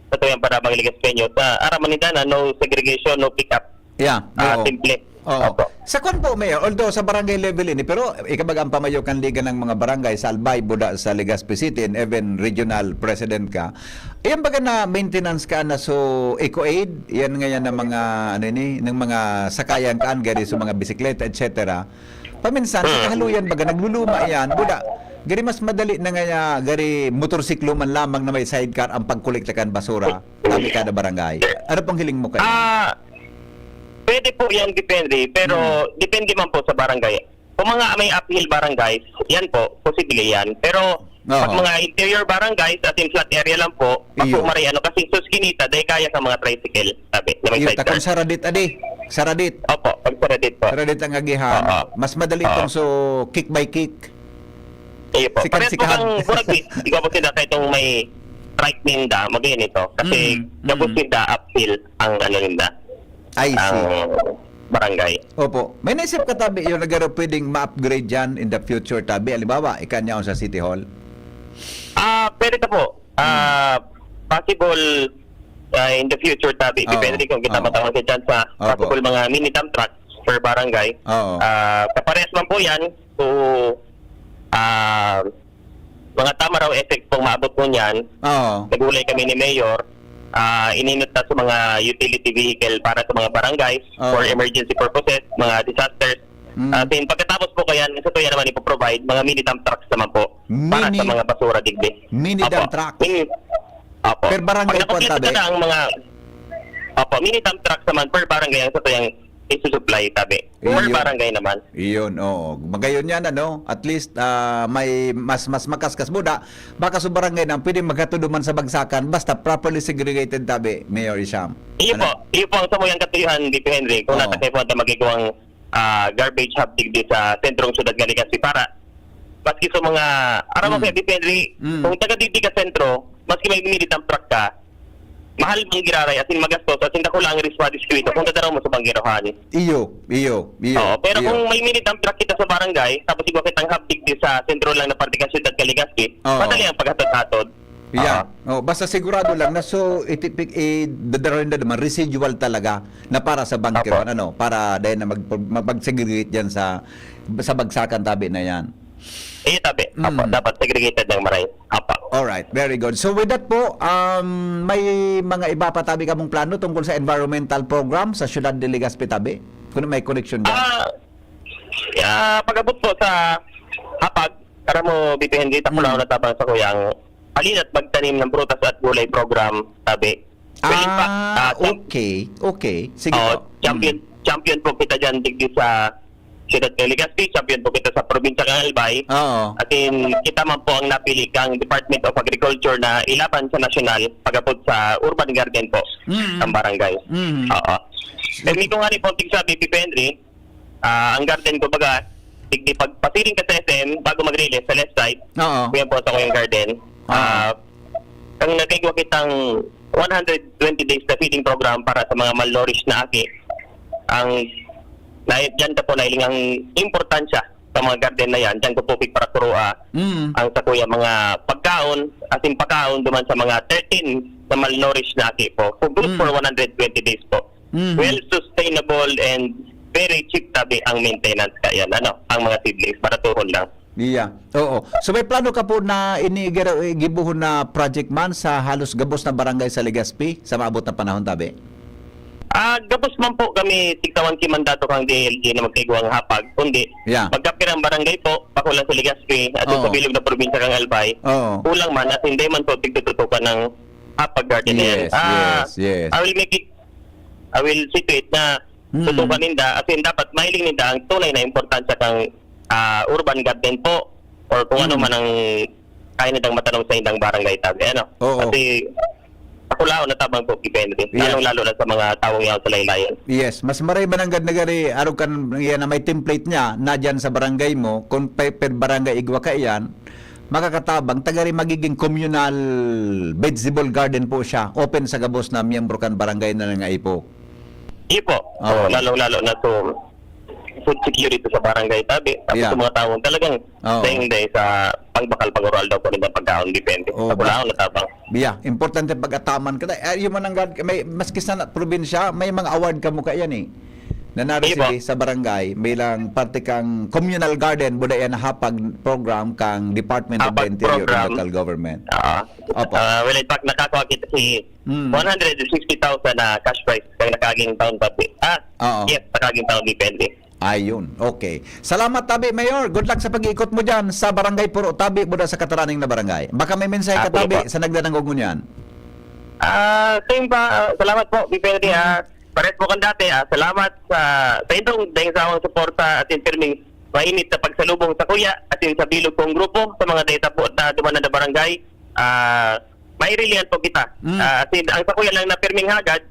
satuyang parabang Ligaspeño sa araman nila na no segregation, no pick up. Yeah, Ah, oo. simple. Oo. Opo. Sa kwan po, Mayor, although sa barangay level ini, pero ikabaga ang pamayo kan Liga ng mga Barangay sa Albay, buda sa Legazpi City, and even regional president ka, iyan baga na maintenance ka na so eco-aid, yan ngayon ng mga, ano ini, ng mga sakayan kaan, gari sa mga bisikleta, et cetera. Paminsan, sa Hmm. kahaluyan baga, nagluluma yan, buda, gari mas madali na nga, gari motorsiklo man lamang na may sidecar ang pagkolekta kan basura, tabi kada barangay. Ano pong hiling mo kayo? Ah, pwede po yan, depende. Pero Mm. depende man po sa barangay. Kung mga may uphill barangays, yan po, posible yan. Pero pag Oo. mga interior barangays, as in flat area lang po, Iyo. mas maray ano, kasi sus kinita, dahil kaya ka mga tricycle, sabi, na may Iyo, sidecar. takon saradit, adi. Saradit. Opo, pag saradit po. Saradit ang agihan. Oo. Mas madali Oo. itong so kick by kick. Iyo po. Parehas po Sikan-sikan. kang burag, di ko po sila kahit itong may trike ninda, magayon ito. Kasi Mm, gabos mm. ninda, uphill ang ano ninda, I ang see. barangay. Opo. May naisip ka tabi yun na garo pwedeng ma-upgrade dyan in the future tabi? Halimbawa, ikanyaon sa City Hall? Ah, pwede ka po. Ah, possible ah, in the future, tabi, Oo. depende kung kita Oo. matawag sa dyan sa Opo. possible mga mini dump trucks per barangay. Oo. Ah, kapares man po yan, so, ah, mga tama raw effect kung maabot po niyan. Oo. Nagulay kami ni Mayor, ah, ininot na sa mga utility vehicle para sa mga barangays Oo. for emergency purposes, mga disasters. Mm. Ah, then pagkatapos po kaya, sa tuya naman ipoprovide, mga mini dump trucks naman po para Mini- sa mga basura digdi. Mini Opo. dump truck? Mini, opo. Per barangay Pag po ang nakompleto tabi? na ang mga, opo, mini dump trucks naman per barangay ang sa tuyang isusupply, tabi. Per Iyo. barangay naman. Iyon, oo. Magayon yan, ano? At least, ah, may mas mas makaskas buda. Baka sa barangay na pwede magkatudo man sa bagsakan, basta properly segregated tabi, Mayor Isham. Iyo Ano? po, iyo po ang samuyang katuyuhan dito, Henry. Kung Oo. natakay po ang magigawang ah, garbage hub digdi sa sentrong syudad nga Legazpi para maski sa mga, aram mo, Mm. Kuya Henry, Mm. kung taga digdi ka sentro, maski may mini dump truck ka, mahal mang giraray, as in magastos, as in dako lang ang riswa, diskwento, kung dadaraw mo sa banggirohan. Iyo, iyo, iyo. Oo, pero iyo. kung may mini dump truck kita sa barangay, tapos igwa kitang hub digdi sa sentro lang na parte kan syudad nga Legazpi, Oo. madali ang paghatod-hatod. Yeah. Oo. Oh, basta sigurado lang na so itipik i dadaraw na naman residual talaga na para sa bunker Opo. ano, para dahil na mag mag-segregate diyan sa sa bagsakan tabi na yan. Eh, tabi. Opo, Mm. dapat segregated ng maray. Opo. All right, very good. So with that po, um, may mga iba pa tabi kamong plano tungkol sa environmental program sa Ciudad de Legazpi tabi? Kung may connection diyan. Ah, ah, pag-abot po sa hapag, aram mo, B P N D, takulaw Mm. na tabang sa kuyang halina't magtanim ng prutas at gulay program, tabi. Well, in fact, Ah, ah, champ- okay. Okay. Sige Oo, po. champion, Mm. champion po kita dyan, digdi sa Ciudad de Legazpi, champion po kita sa probinsya ng Albay. Oo. At in, kita man po ang napili kang Department of Agriculture na ilaban sa nasyonal, pag-abot sa urban garden po, Mm. ng barangay. Mm. Oo. Eh, may kung ano po, tigsabi, P P Henry, ah, ang garden ko, baga, digdi pagpasiring ka sa S M, bago mag-release sa left side, Oo. kuya po sa kuyang garden. Ah. Ah, ang nagkaigwa kitang one hundred twenty days na feeding program para sa mga malnourished na aki. Ang, na, dyan ka po nailing ang importansya sa mga garden na yan. Dyan ko po pigparakurua Mm. ang sa kuya mga pagkaon, as in pagkaon duman sa mga thirteen na malnourished na aki po. For good Mm. for one hundred twenty days po. Mm. Well sustainable and very cheap tabi ang maintenance kayan. Ano, ang mga seedlings, baratuhon lang. Iya. Oo. So may plano ka po na ini-, gibuhon na project man sa halos gabos na barangay sa Legazpi sa maabot na panahon, tabi? Ah, gabos man po kami tigtawan ki mandato kang D L G na magkaigwang hapag, kundi Yeah. magkapirang barangay po, pakulang sa Legazpi, at Oo. sa bilog na probinsya kang Albay. Oo. Kulang man, at hindi man po tigtututukan ng hapag garden na yan. Yes, Ah, yes, yes. I will make it, I will see to it na Mm. tutukan ninda, as in dapat mahiling ninda ang tunay na importansya kang, ah, urban garden po, or kung ano Mm. man ang kaya nitang matanom sa indang barangay tabi, ano? Oo. Kasi, sa kulaon na tabang po, depende. Yeah. Lalong-lalo na sa mga taong yaon sa laylayan. Yes, mas maray mananggad na gari, arog kan iyan na may template niya, na diyan sa barangay mo, kung pe-, per barangay igwa ka iyan, makakatabang, tagari magiging communal vegetable garden po siya, open sa gabos na miyembro kan barangay na nangaipo. Ipo. Oo. Oh, lalong-lalo na sa food security sa barangay tabi. Tapos Yeah. sa mga taong talagang Oo. sayang dahil sa pangbakal, pag-oral daw po rin ang pagkaon, depende. Oo, Sa kulaon bas- na tabang. Yeah, importante pag-ataman ka. Ay, yung mananggad, may, maski sa na-, probinsya, may mga award ka mo kaya yan eh. Na Iba. na-receive sa barangay, bilang parte kang communal garden, buda yan hapag program kang Department of the Hapag Interior and program. Local Government. Ah. Opo. Ah, well, in fact, nakakuha kita si Mm. one hundred and sixty thousand na cash prize kang nakaaging taon, pati. Ah, Oo. yes, nakaaging taon, depende. Ayun. Okay. Salamat, Tabi Mayor. Good luck sa pag-iikot mo dyan sa Barangay Puro Tabi, Buda sa Kataraning na Barangay. Baka may mensahe Ah, ka, sige Tabi, po. sa nagdadangog ngunyan. Ah, same pa. Ah, salamat po, P P L D. Ah, pares po kan dati. Ah, salamat sa, sa indong dahil sa akong suporta at yung pirming mainit na pagsalubong sa kuya at yung sa bilog kong grupo, sa mga data po na dumanan na barangay. Ah, mairilihan po kita. Mm. Ah, as in, ang sa kuya lang na pirming hagad,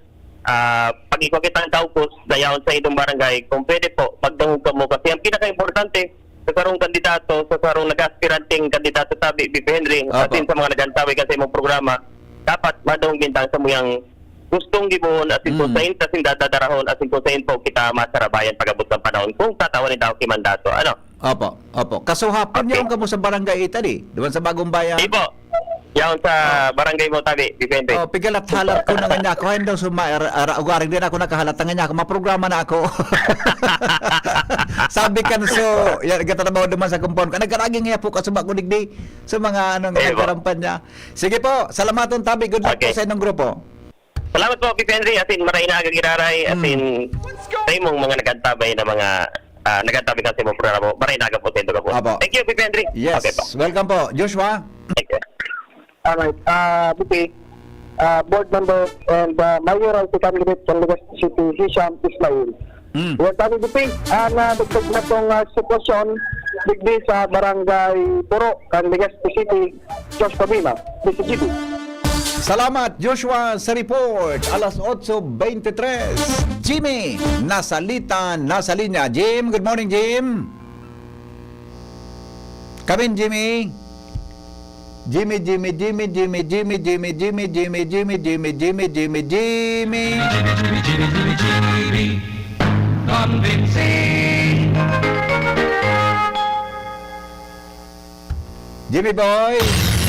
ah, pag ikaw kitang daugos, dayaon sa indong barangay, kung pwede po, magdangog kamo. Kasi ang pinaka-importante, sa sarong kandidato, sa sarong nag-aspiranteng kandidato tabi, P P Henry, Opo. asin sa mga nag-antawi kan sa imong programa, dapat madangog bintang sa muyang gustong gibohon, asin kung Mm. sain, asin dadadarahon, asin kung sain po kita masarabayan pag-abot ng panahon, kung tatawan ni Daoki Mandato. Ano? Opo, opo. Kasuhapon Okay. yaon kamo sa Barangay Italy, duman sa Bagong Bayan? Di po. Yaon sa Oh. barangay mo tabi, Vicente. Oh, pigalat-halat ko na nga niya ako. Hain daw suma-, ara-, ara-, ugaring din ako nakahalat na nga niya ako. Maprograma na ako. Sabi kan so, ya, nagtatrabaho duman sa compound ko. Nagkaragi nga po kasuba ko digdi sa mga, ano, nga Eh, po. nagkarampan niya. Sige po, salamaton tabi. Good luck Okay. po sa inyong grupo. Salamat po, P P Henry. Asin, maray na aga giraray. Mm. Asin, sa imong mga nag-antabay na mga, ah, nag-antabay sa imong programa, maray na aga po sa inyong grupo. Apo. Thank you, P P Henry. Yes. Okay po. Welcome po. Joshua? Thank you. Alright. Ah, B P, ah, board member and, ah, mayoral candidate kan Legazpi City, Hisham Ismail. Mm. Yan, sabi, B P, ah, nadagdag na tong, ah, sitwasyon digdi sa Barangay Puro, kan Legazpi City, Josh Pabima, D C G B. Salamat, Joshua, sa report. Alas otso beintitres. Jimmy, nasalita, nasa linya. Jim, good morning, Jim. Kamin, Jimmy. Jimmy, Jimmy, Jimmy. Jimmy, Jimmy, Jimmy, Jimmy, Jimmy, Jimmy. Convincing. Jimmy Boy.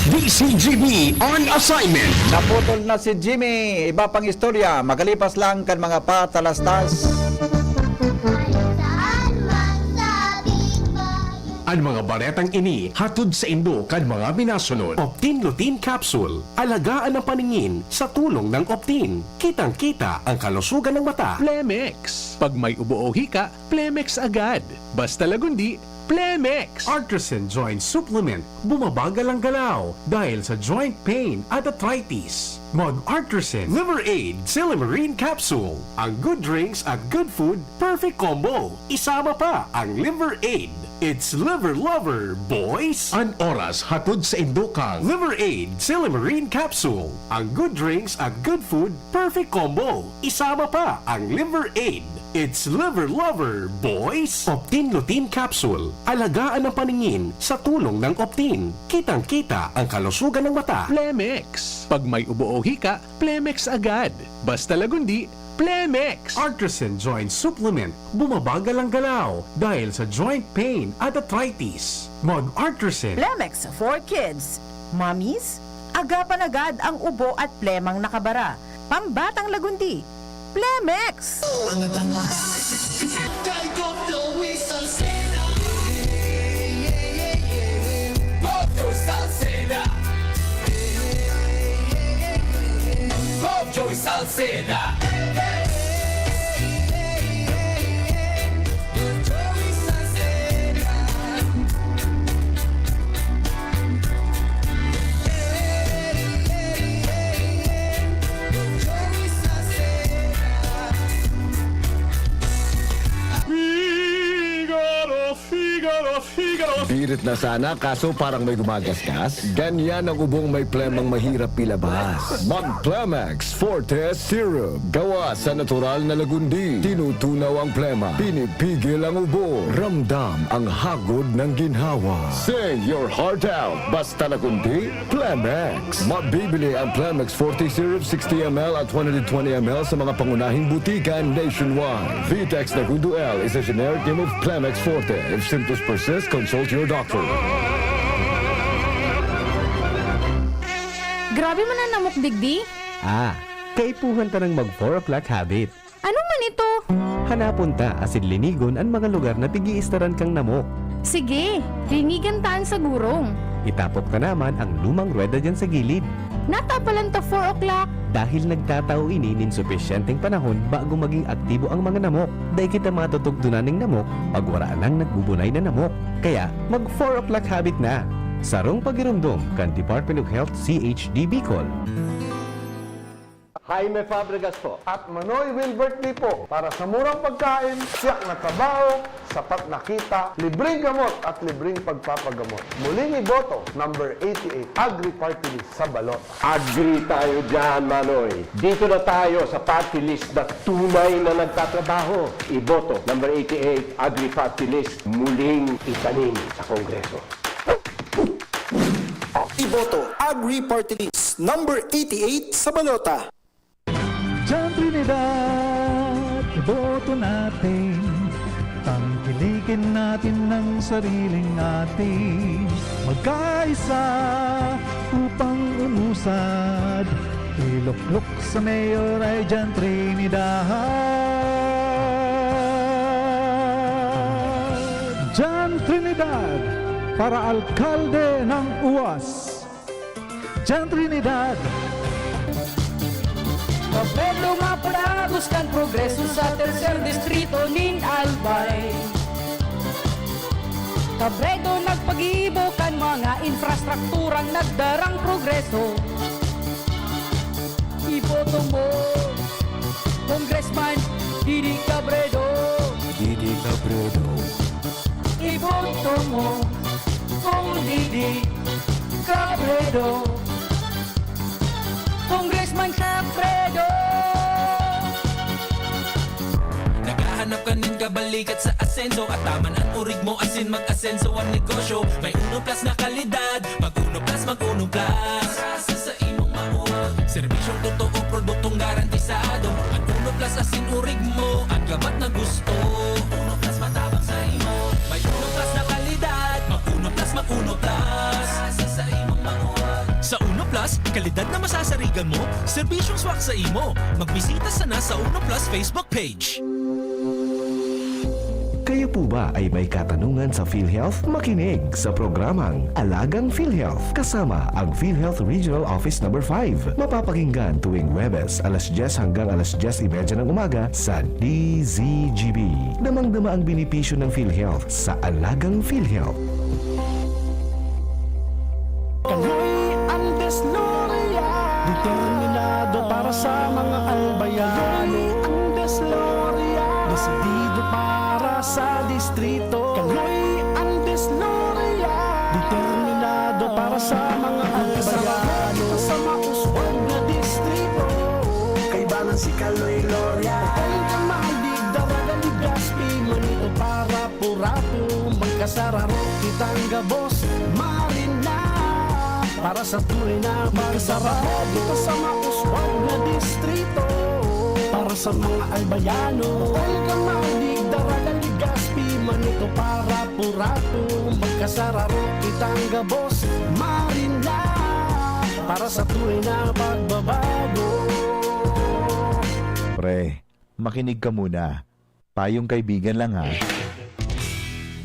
D C G B on assignment. Naputol na si Jimmy. Iba pang istorya. Makalipas lang kan mga patalastas. An mga baretang ini hatod saindo kan mga minasunod. Optin Lutein Capsule. Alagaan ang paningin sa tulong ng Optin. Kitang-kita ang kalusugan ng mata. Plemex. Pag may ubo o hika, Plemex agad. Basta lagundi, Plemex. Artresin Joint Supplement. Bumabagal ang galaw dahil sa joint pain at arthritis. Mag Artresin Liver Aid Silymarin Capsule. Ang good drinks at good food, perfect combo. Isama pa ang Liver Aid. It's Liver Lover, boys! An oras hatod saindo kan Liver Aid Silymarin Capsule. Ang good drinks at good food, perfect combo. Isama pa ang Liver Aid. It's Liver Lover, boys! Optin Lutein Capsule. Alagaan ang paningin sa tulong ng Optin. Kitang-kita ang kalusugan ng mata. Plemex. Pag may ubo o hika, Plemex agad. Basta lagundi, Plemex. Artresin Joint Supplement. Bumabagal ang galaw dahil sa joint pain at arthritis. Mag Artresin. Plemex for kids. Mommies, agapan agad ang ubo at plemang nakabara. Pambatang lagundi, Plemex! Kay Doc Joey Salceda. Doc Joey Salceda. Doc Joey Salceda. Figaro, Figaro, Figaro, Hirit na sana, kaso parang may gumagasgas. Ganyan ang ubong may plemang mahirap ilabas. Mag Plemex Forte Syrup. Gawa sa natural na lagundi. Tinutunaw ang plema. Pinipigil ang ubo. Ramdam ang hagod ng ginhawa. Sing your heart out. Basta lagundi, Plemex. Mabibili ang Plemex Forte Syrup sixty M L at one hundred twenty M L sa mga pangunahing butika nationwide. Vitex Nagundo L is a generic name of Plemex Forte. If symptoms persist, consult your doctor. Grabe man ang namok digdi. Ah, kaipuhan ta nang mag four o'clock habit. Ano man ito? Hanapon ta asin linigon an mga lugar na pig-iistaran kang namok. Sige, linigan ta an sa gurong. Itapok ta naman ang lumang ruweda diyan sa gilid. Natapalan ta four o'clock. Dahil nagtatao ini nin supisyenteng panahon bago maging aktibo ang mga namok. Dai kita matutugdonan nin namok pag wara nang nagbubunay na namok. Kaya, mag four o'clock habit na! Sarong pagiromdom kan Department of Health C H D Bicol. Jaime Fabregas po. At Manoy Wilbert Lee po. Para sa murang pagkain, siyak na trabaho, sapat na kita, libreng gamot at libreng pagpapagamot. Muling iboto, number eighty-eight, Agri Party List sa balota. Agri tayo dyan, Manoy. Dito na tayo sa party list na tunay na nagtatrabaho. Iboto, number eighty-eight, Agri Party List, muling itanim sa Kongreso. Iboto, Agri Party List, number eighty-eight sa balota. Diyan Trinidad, iboto natin. Tangkilikin natin ang sariling atin. Magkaisa upang umusad. Iluklok sa mayor ay Diyan Trinidad. Diyan Trinidad, para alkalde ng U A S. Diyan Trinidad. Pabedro nga panagos kan progreso sa tercer distrito nin Albay. Kabredo nagpagibo kan mga infrastrukturang nagdarang progreso. Iboto mo, Congressman Didi Cabredo. Didi Cabredo. Iboto mo, Cong Didi Cabredo. Congressman Cabredo. Naghahanap ka nin kabalikat sa asenso, at taman an orig mo asin mag-asenso an negosyo. May Uno Plus na kalidad, mag Uno Plus, mag Uno Plus. Sa imong mauwag, serbisyong totoo, produktong garantisado. An Uno Plus asin orig mo, an gabat na gusto. Uno Plus matabang sa imo. May Uno Plus na kalidad, mag Uno Plus, mag Uno Plus. Sa imong mauwag. Sa Uno Plus, kalidad na masasarigan mo, serbisyong swak sa imo. Magbisita sana sa Uno Plus Facebook page. Kayo po ba ay may katanungan sa PhilHealth? Makinig sa programang Alagang PhilHealth kasama ang PhilHealth Regional Office Number five. Mapapakinggan tuwing Huwebes, alas dyes hanggang alas dyes y media ng umaga sa D Z G B. Damang-dama ang benepisyo ng PhilHealth sa Alagang PhilHealth. Kaloy Andes Loria. Determinado para sa mga albayano. Kaloy Andes Loria. Desidido para sa distrito. Kaloy Andes Loria. Determinado para sa mga albayano. Magkasarap kita sa mauswag na distrito. Kaibanan si Kaloy Loria. Kaloy ka malig, Daraga, Legazpi, Manito para Purato, magkasararo kitang gabos, Marina. Para sa tunay na pagkasarap dito sa mauswag na distrito. Para sa mga albayano, Olga Malig, Daraga, Legazpi, Manito para Purato, magkasararo kitang gabos, Marina. Para sa tunay na pagbabago. Pre, makinig ka muna. Payong kaibigan lang ha.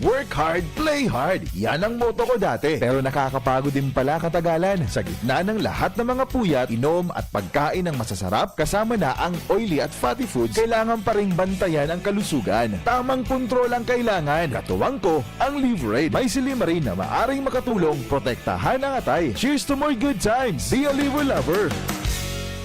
Work hard, play hard. Yan ang motto ko dati. Pero nakakapagod din pala katagalan. Sa gitna ng lahat ng mga puyat, inom at pagkain ng masasarap, kasama na ang oily at fatty foods, kailangan pa ring bantayan ang kalusugan. Tamang kontrol ang kailangan. Katuwang ko, ang Liverade. May silimarin na maaring makatulong protektahan ang atay. Cheers to more good times! Be a Liver Lover!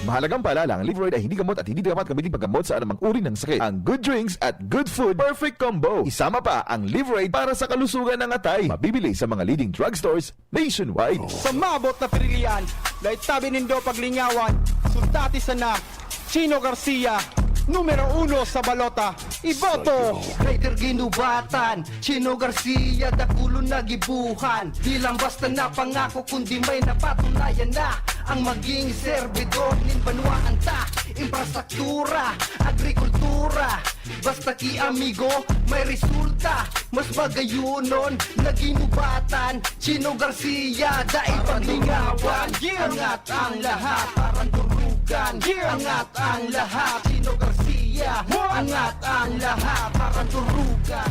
Mahalagang paalala, ang Liveroid ay hindi gamot at hindi dapat gamitin paggamot sa anumang uri ng sakit. Ang good drinks at good food, perfect combo. Isama pa ang Liveroid para sa kalusugan ng atay. Mabibili sa mga leading drugstores nationwide. Sa maabot na pirilian, dai tabi nindo paglingawan, sundati sana Chino Garcia, numero uno sa balota. Iboto! Rider ginubatan, Chino Garcia, dakulon na gibuhan. Di lang basta na pangako, kundi may napatunayan na. Ang maging serbidor nin banwaan ta, infrastruktura, agrikultura. Basta ki amigo, may resulta. Mas bagayunon na ginubatan. Chino Garcia, dai paglingawan. Angat ang lahat, parang durugan. Angat ang lahat, Chino Garcia. Angat ang lahat, parang durugan.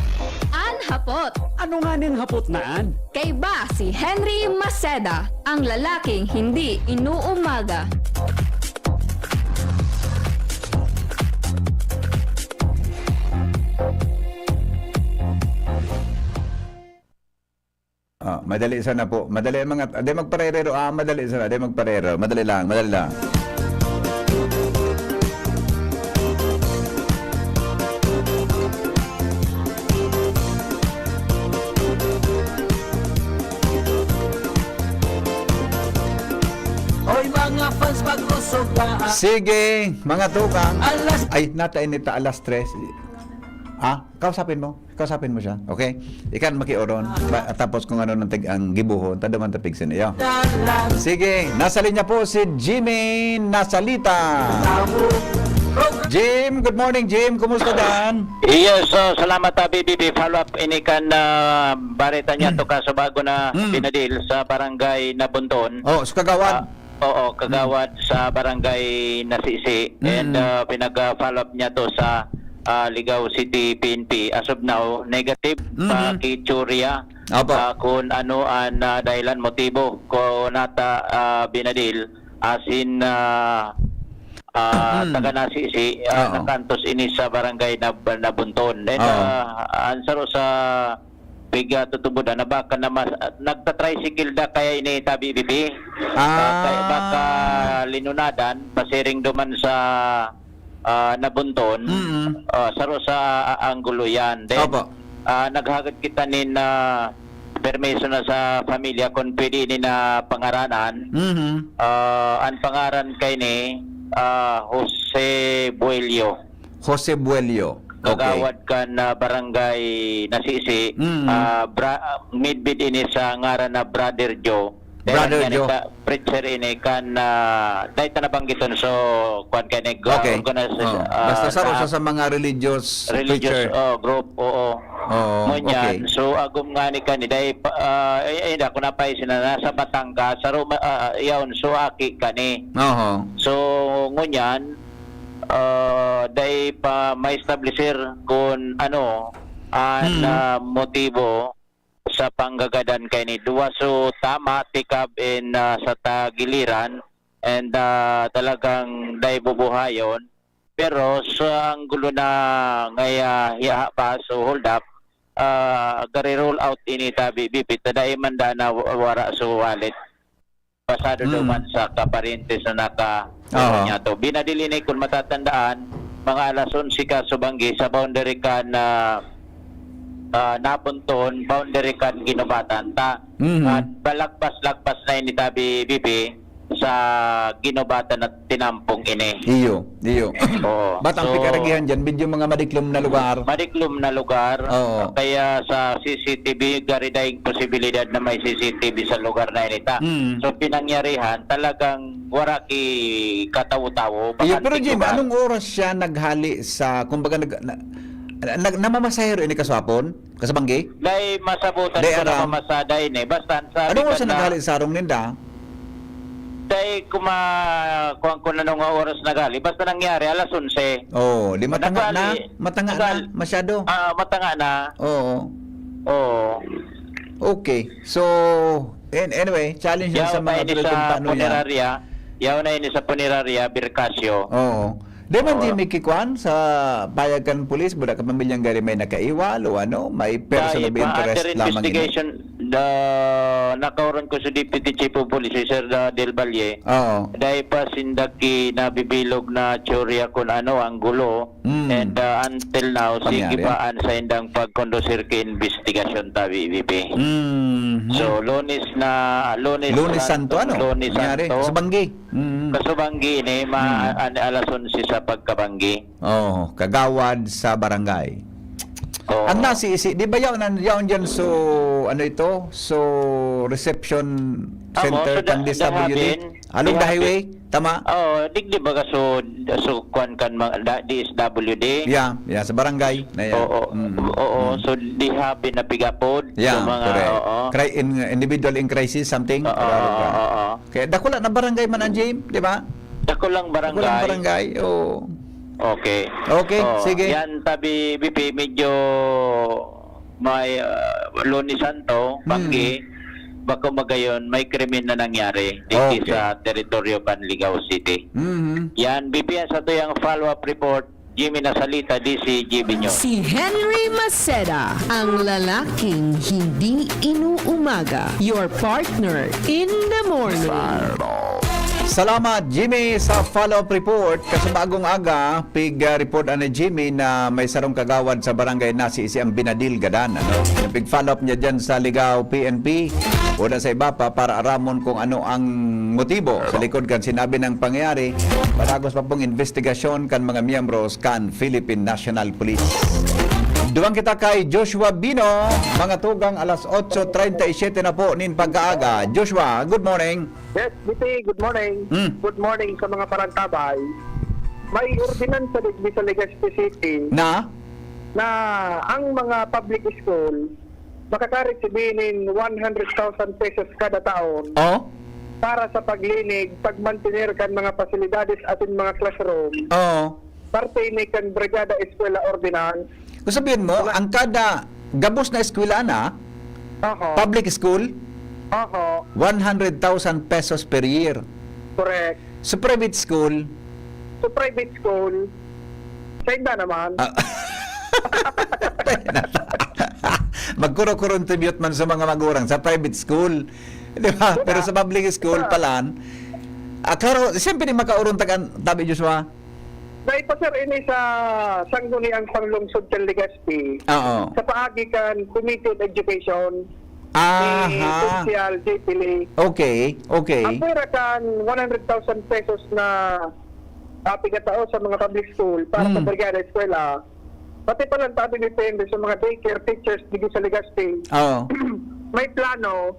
An hapot. Ano nga ning hapot na an? Kaiba si Henry Maceda, ang lalaking hindi inuumaga. Ah, madali sana po. Madali ang mga, di magparerero. Ah, madali sana. Di magparero. Madali lang. Madali lang. Oy, mga fans, mag-usog na. Sige, mga tukang. Alas Ay, nata inita, alas tres. Ah, kausapin mo. Kausapin mo siya, okay? Ikan makioron, ba, tapos kung ano nang tig-, ang gibuhon, tado man tapig sin iyo. Sige, nasa linya po si Jimmy Nasalita. Jim, good morning, Jim. Kumusta dan? Yes, so, salamat, ah, B B B. Follow up, ini kan, ah, bareta niya to kaso bago na Mm. pinadil sa barangay Nabunton. Oh, sa Kagawad. Ah, Oo, kagawad sa Barangay Nasisi. And, Mm. ah, pinag-follow up niya to sa, ah, Ligao City P N P. As of now, negative Mhm. pa ki teorya, Opo. ah, kung ano ang, ah, dahilan, motibo, kung nata, ah, binadil, as in, ah, ah, Mm. taga Nasisi, ah, Oo. nakantos ini sa Barangay Nab-, Nabunton. And, Oo. ah, ang saro sa Piga tutubodan na baka na mas, nagta-tricycle da kaya ini tabi bibi. Ah. Baka, baka linunadan, pasiring duman sa, ah, Nabunton. Mm. Ah, saro sa, ah, anggulo yan. Then, Opo. ah, naghagad kita nin, ah, permiso na sa pamilya kung pwede ini na pangaranan. Mhm. Ah, ang pangaran kay ni, ah, Jose Buello. Jose Buello. Okay. Kagawad kan, ah, Barangay Nasisi, Mm. ah, bra-, ah, midbid ini sa ngaran na Brother Joe. Pero Brother yan Joe. Ka, preacher ini kan, ah, dahil ta nabanggiton, so, kwan ka ni, ah, Okay. organization, Oh. ah, Basta sa sa usa sa mga religious religious, preacher. oh, group, oo. Oo, Ngunyan, okay. so, agom nga ni kani, dahil pa, ah, ay, ay, ako na pa, sina-, nasa Batangas, saro, ma-, ah, yaon, so, aki kani. Oho. So, ngunyan, ah, dai pa ma-establisir kun ano an, Hmm. ah, motibo sa panggagadan kaini. Duwa so tama, tikab in, ah, sa tagiliran, and, ah, talagang dai bubuhayon. Pero sa anggulo na ngaya hiyaha pa, so hold up, ah, gari-roll out ini tabi bibit na dai man da na wa-, wara so wallet. Pasado daw Mm. man sa kaparyentes na naka-, Aha. niya to. Binadil ini, kung matatandaan, mga alas onse ka subanggi sa boundary kan, ah, ah, Nabunton, boundary kan Ginubatan. Ta, Mhm. at palagpas-lagpas na ini tabi, bibi, sa Ginubatan at tinampong ini. Iyo. Iyo. Oo. Bat ang So, pikaragihan dyan, medyo mga madiklom na lugar. Madiklom na lugar. Oo. Kaya sa C C T V, gari daing posibilidad na may C C T V sa lugar na inita. Mm. So, pinangyarihan, talagang wara ki katawo-tawo, Iyo, bakante pero Jim, lugar. Anong oras siya naghali sa, kumbaga, nag-, na, na, nag-, namamasahero ini kaswapon? Kasabanggi? Dai masabutan Dai ko na aram. mamasada ini. Basta, ang sabi Anong ka oras siya na, naghali sa arong ninda? Dai kuma-, kuwan ko na nung oras naghali. Basta nangyari, alas onse. Oh, di matanga na. Naghali. Matanga na. Naghali. Masyado. Ah, matanga na. Oo. Oo. Okay. So, an-, anyway, challenge yun Yaw sa na mga ini tulad sa kung paano yan. punerarya. Yaw na ini sa punerarya, Bircasio. Oo. Di man Oo. di may kikwan sa payag kan pulis, buda ka pamilyang gari may nakaiwal o ano, may person Dahil of pa interest under lamang ini. investigation, The, nakaoron ko sa Deputy Chief of Police, si Sir, uh, Del Valle. Oo. Dahil pa sinda ki nabibilog na teorya kung ano ang gulo. Mm. And, uh, until now, sige Pangyari. pa ang sa indang pagkondusir ki investigasyon tabi, V P. Mm. So, Lunes na, Lunes Lunes Santo, Santo, ano? Lunes Nangyari? Santo. Sa Banggi. Mm. Kasubanggi ni, ma-, Mm. an-, alas onse sa pagkabanggi. Oo, kagawad sa barangay. Oo. Ang nasi-isi, di ba yaon, yaon dyan so, ano ito? So, reception Amo, center so da-, kan D S W D? dahabin. Along the Dahabin. highway? Tama? Oo, digdi ba ka so, so, kwan kan mga, da-, D S W D? Yeah, yeah, sa barangay na yan. Oo, Mm, oo, mm. so dihabin na pigapod. Yeah, So, mga, correct. oo. Cri-, in, individual in crisis, something? Oo, Araro oo, ka. oo, oo. Kaya dakula na barangay man ang gym, di ba? Dakulang Dakulang barangay. barangay, oo. Okay. Okay, Oh, sige. yan tabi, V P, medyo may, ah, Lunes Santo, Hmm. Banggi, bako magayon, may krimen na nangyari dito Okay. sa teritoryo kan Ligao City. Mhm. Yan, V P, yan sa tuyang follow-up report, Jimmy Nasalita, D C G B News. Si Henry Maceda, ang lalaking hindi inuumaga. Your partner in the morning. Salamat, Jimmy, sa follow-up report. Kasi bagong aga, pig, ah, report ni Jimmy na may sarong kagawad sa barangay nasi isi ang binadil gadan, ano? Yung pig-follow-up niya dyan sa Ligao P N P, o na sa iba pa, para aramon kung ano ang motibo sa likod kan sinabi ng pangyayari. Padagos pa pong investigasyon kan mga miyembros kan Philippine National Police. Duwang kita kay Joshua Bino, mga tugang alas otso treinta y siete na po nin pagkaaga. Joshua, good morning. Yes, B P, good morning. Hmm. Good morning sa mga parantabay. May ordinansa digdi sa Legazpi City Na? na ang mga public school makaka-receive nin one hundred thousand pesos kada taon Oh? para sa paglinig, pagmantener kan mga pasilidades asin mga classroom. Oh. Parte ini kan Brigada Eskwela Ordinance. Kung sabihin mo, Wala. ang kada gabos na eskwela na, Oho. public school, Oho. one hundred thousand pesos per year. Correct. Sa private school, Sa private school, sa inda naman. Ah. Magkuro-contribute man sa mga magurang sa private school. Di ba? Di ba? Pero sa public school, Ah. palan, ah, klaro, siyempre, di makaurong tagan, tabi, Joshua. Dahil pa, sir, ini sa sangguniang panglungsod kan Legazpi, Oo. sa paagi kan Committee on Education, ni Aha. Konsehal J P Lee. Okay, okay. Apwera kan one hundred thousand pesos na, ah, pinatao sa mga public school para sa Hmm. Brigada Eskwela, pati pa lang tabi depende sa mga daycare teachers dito sa Legazpi. Oo. May plano,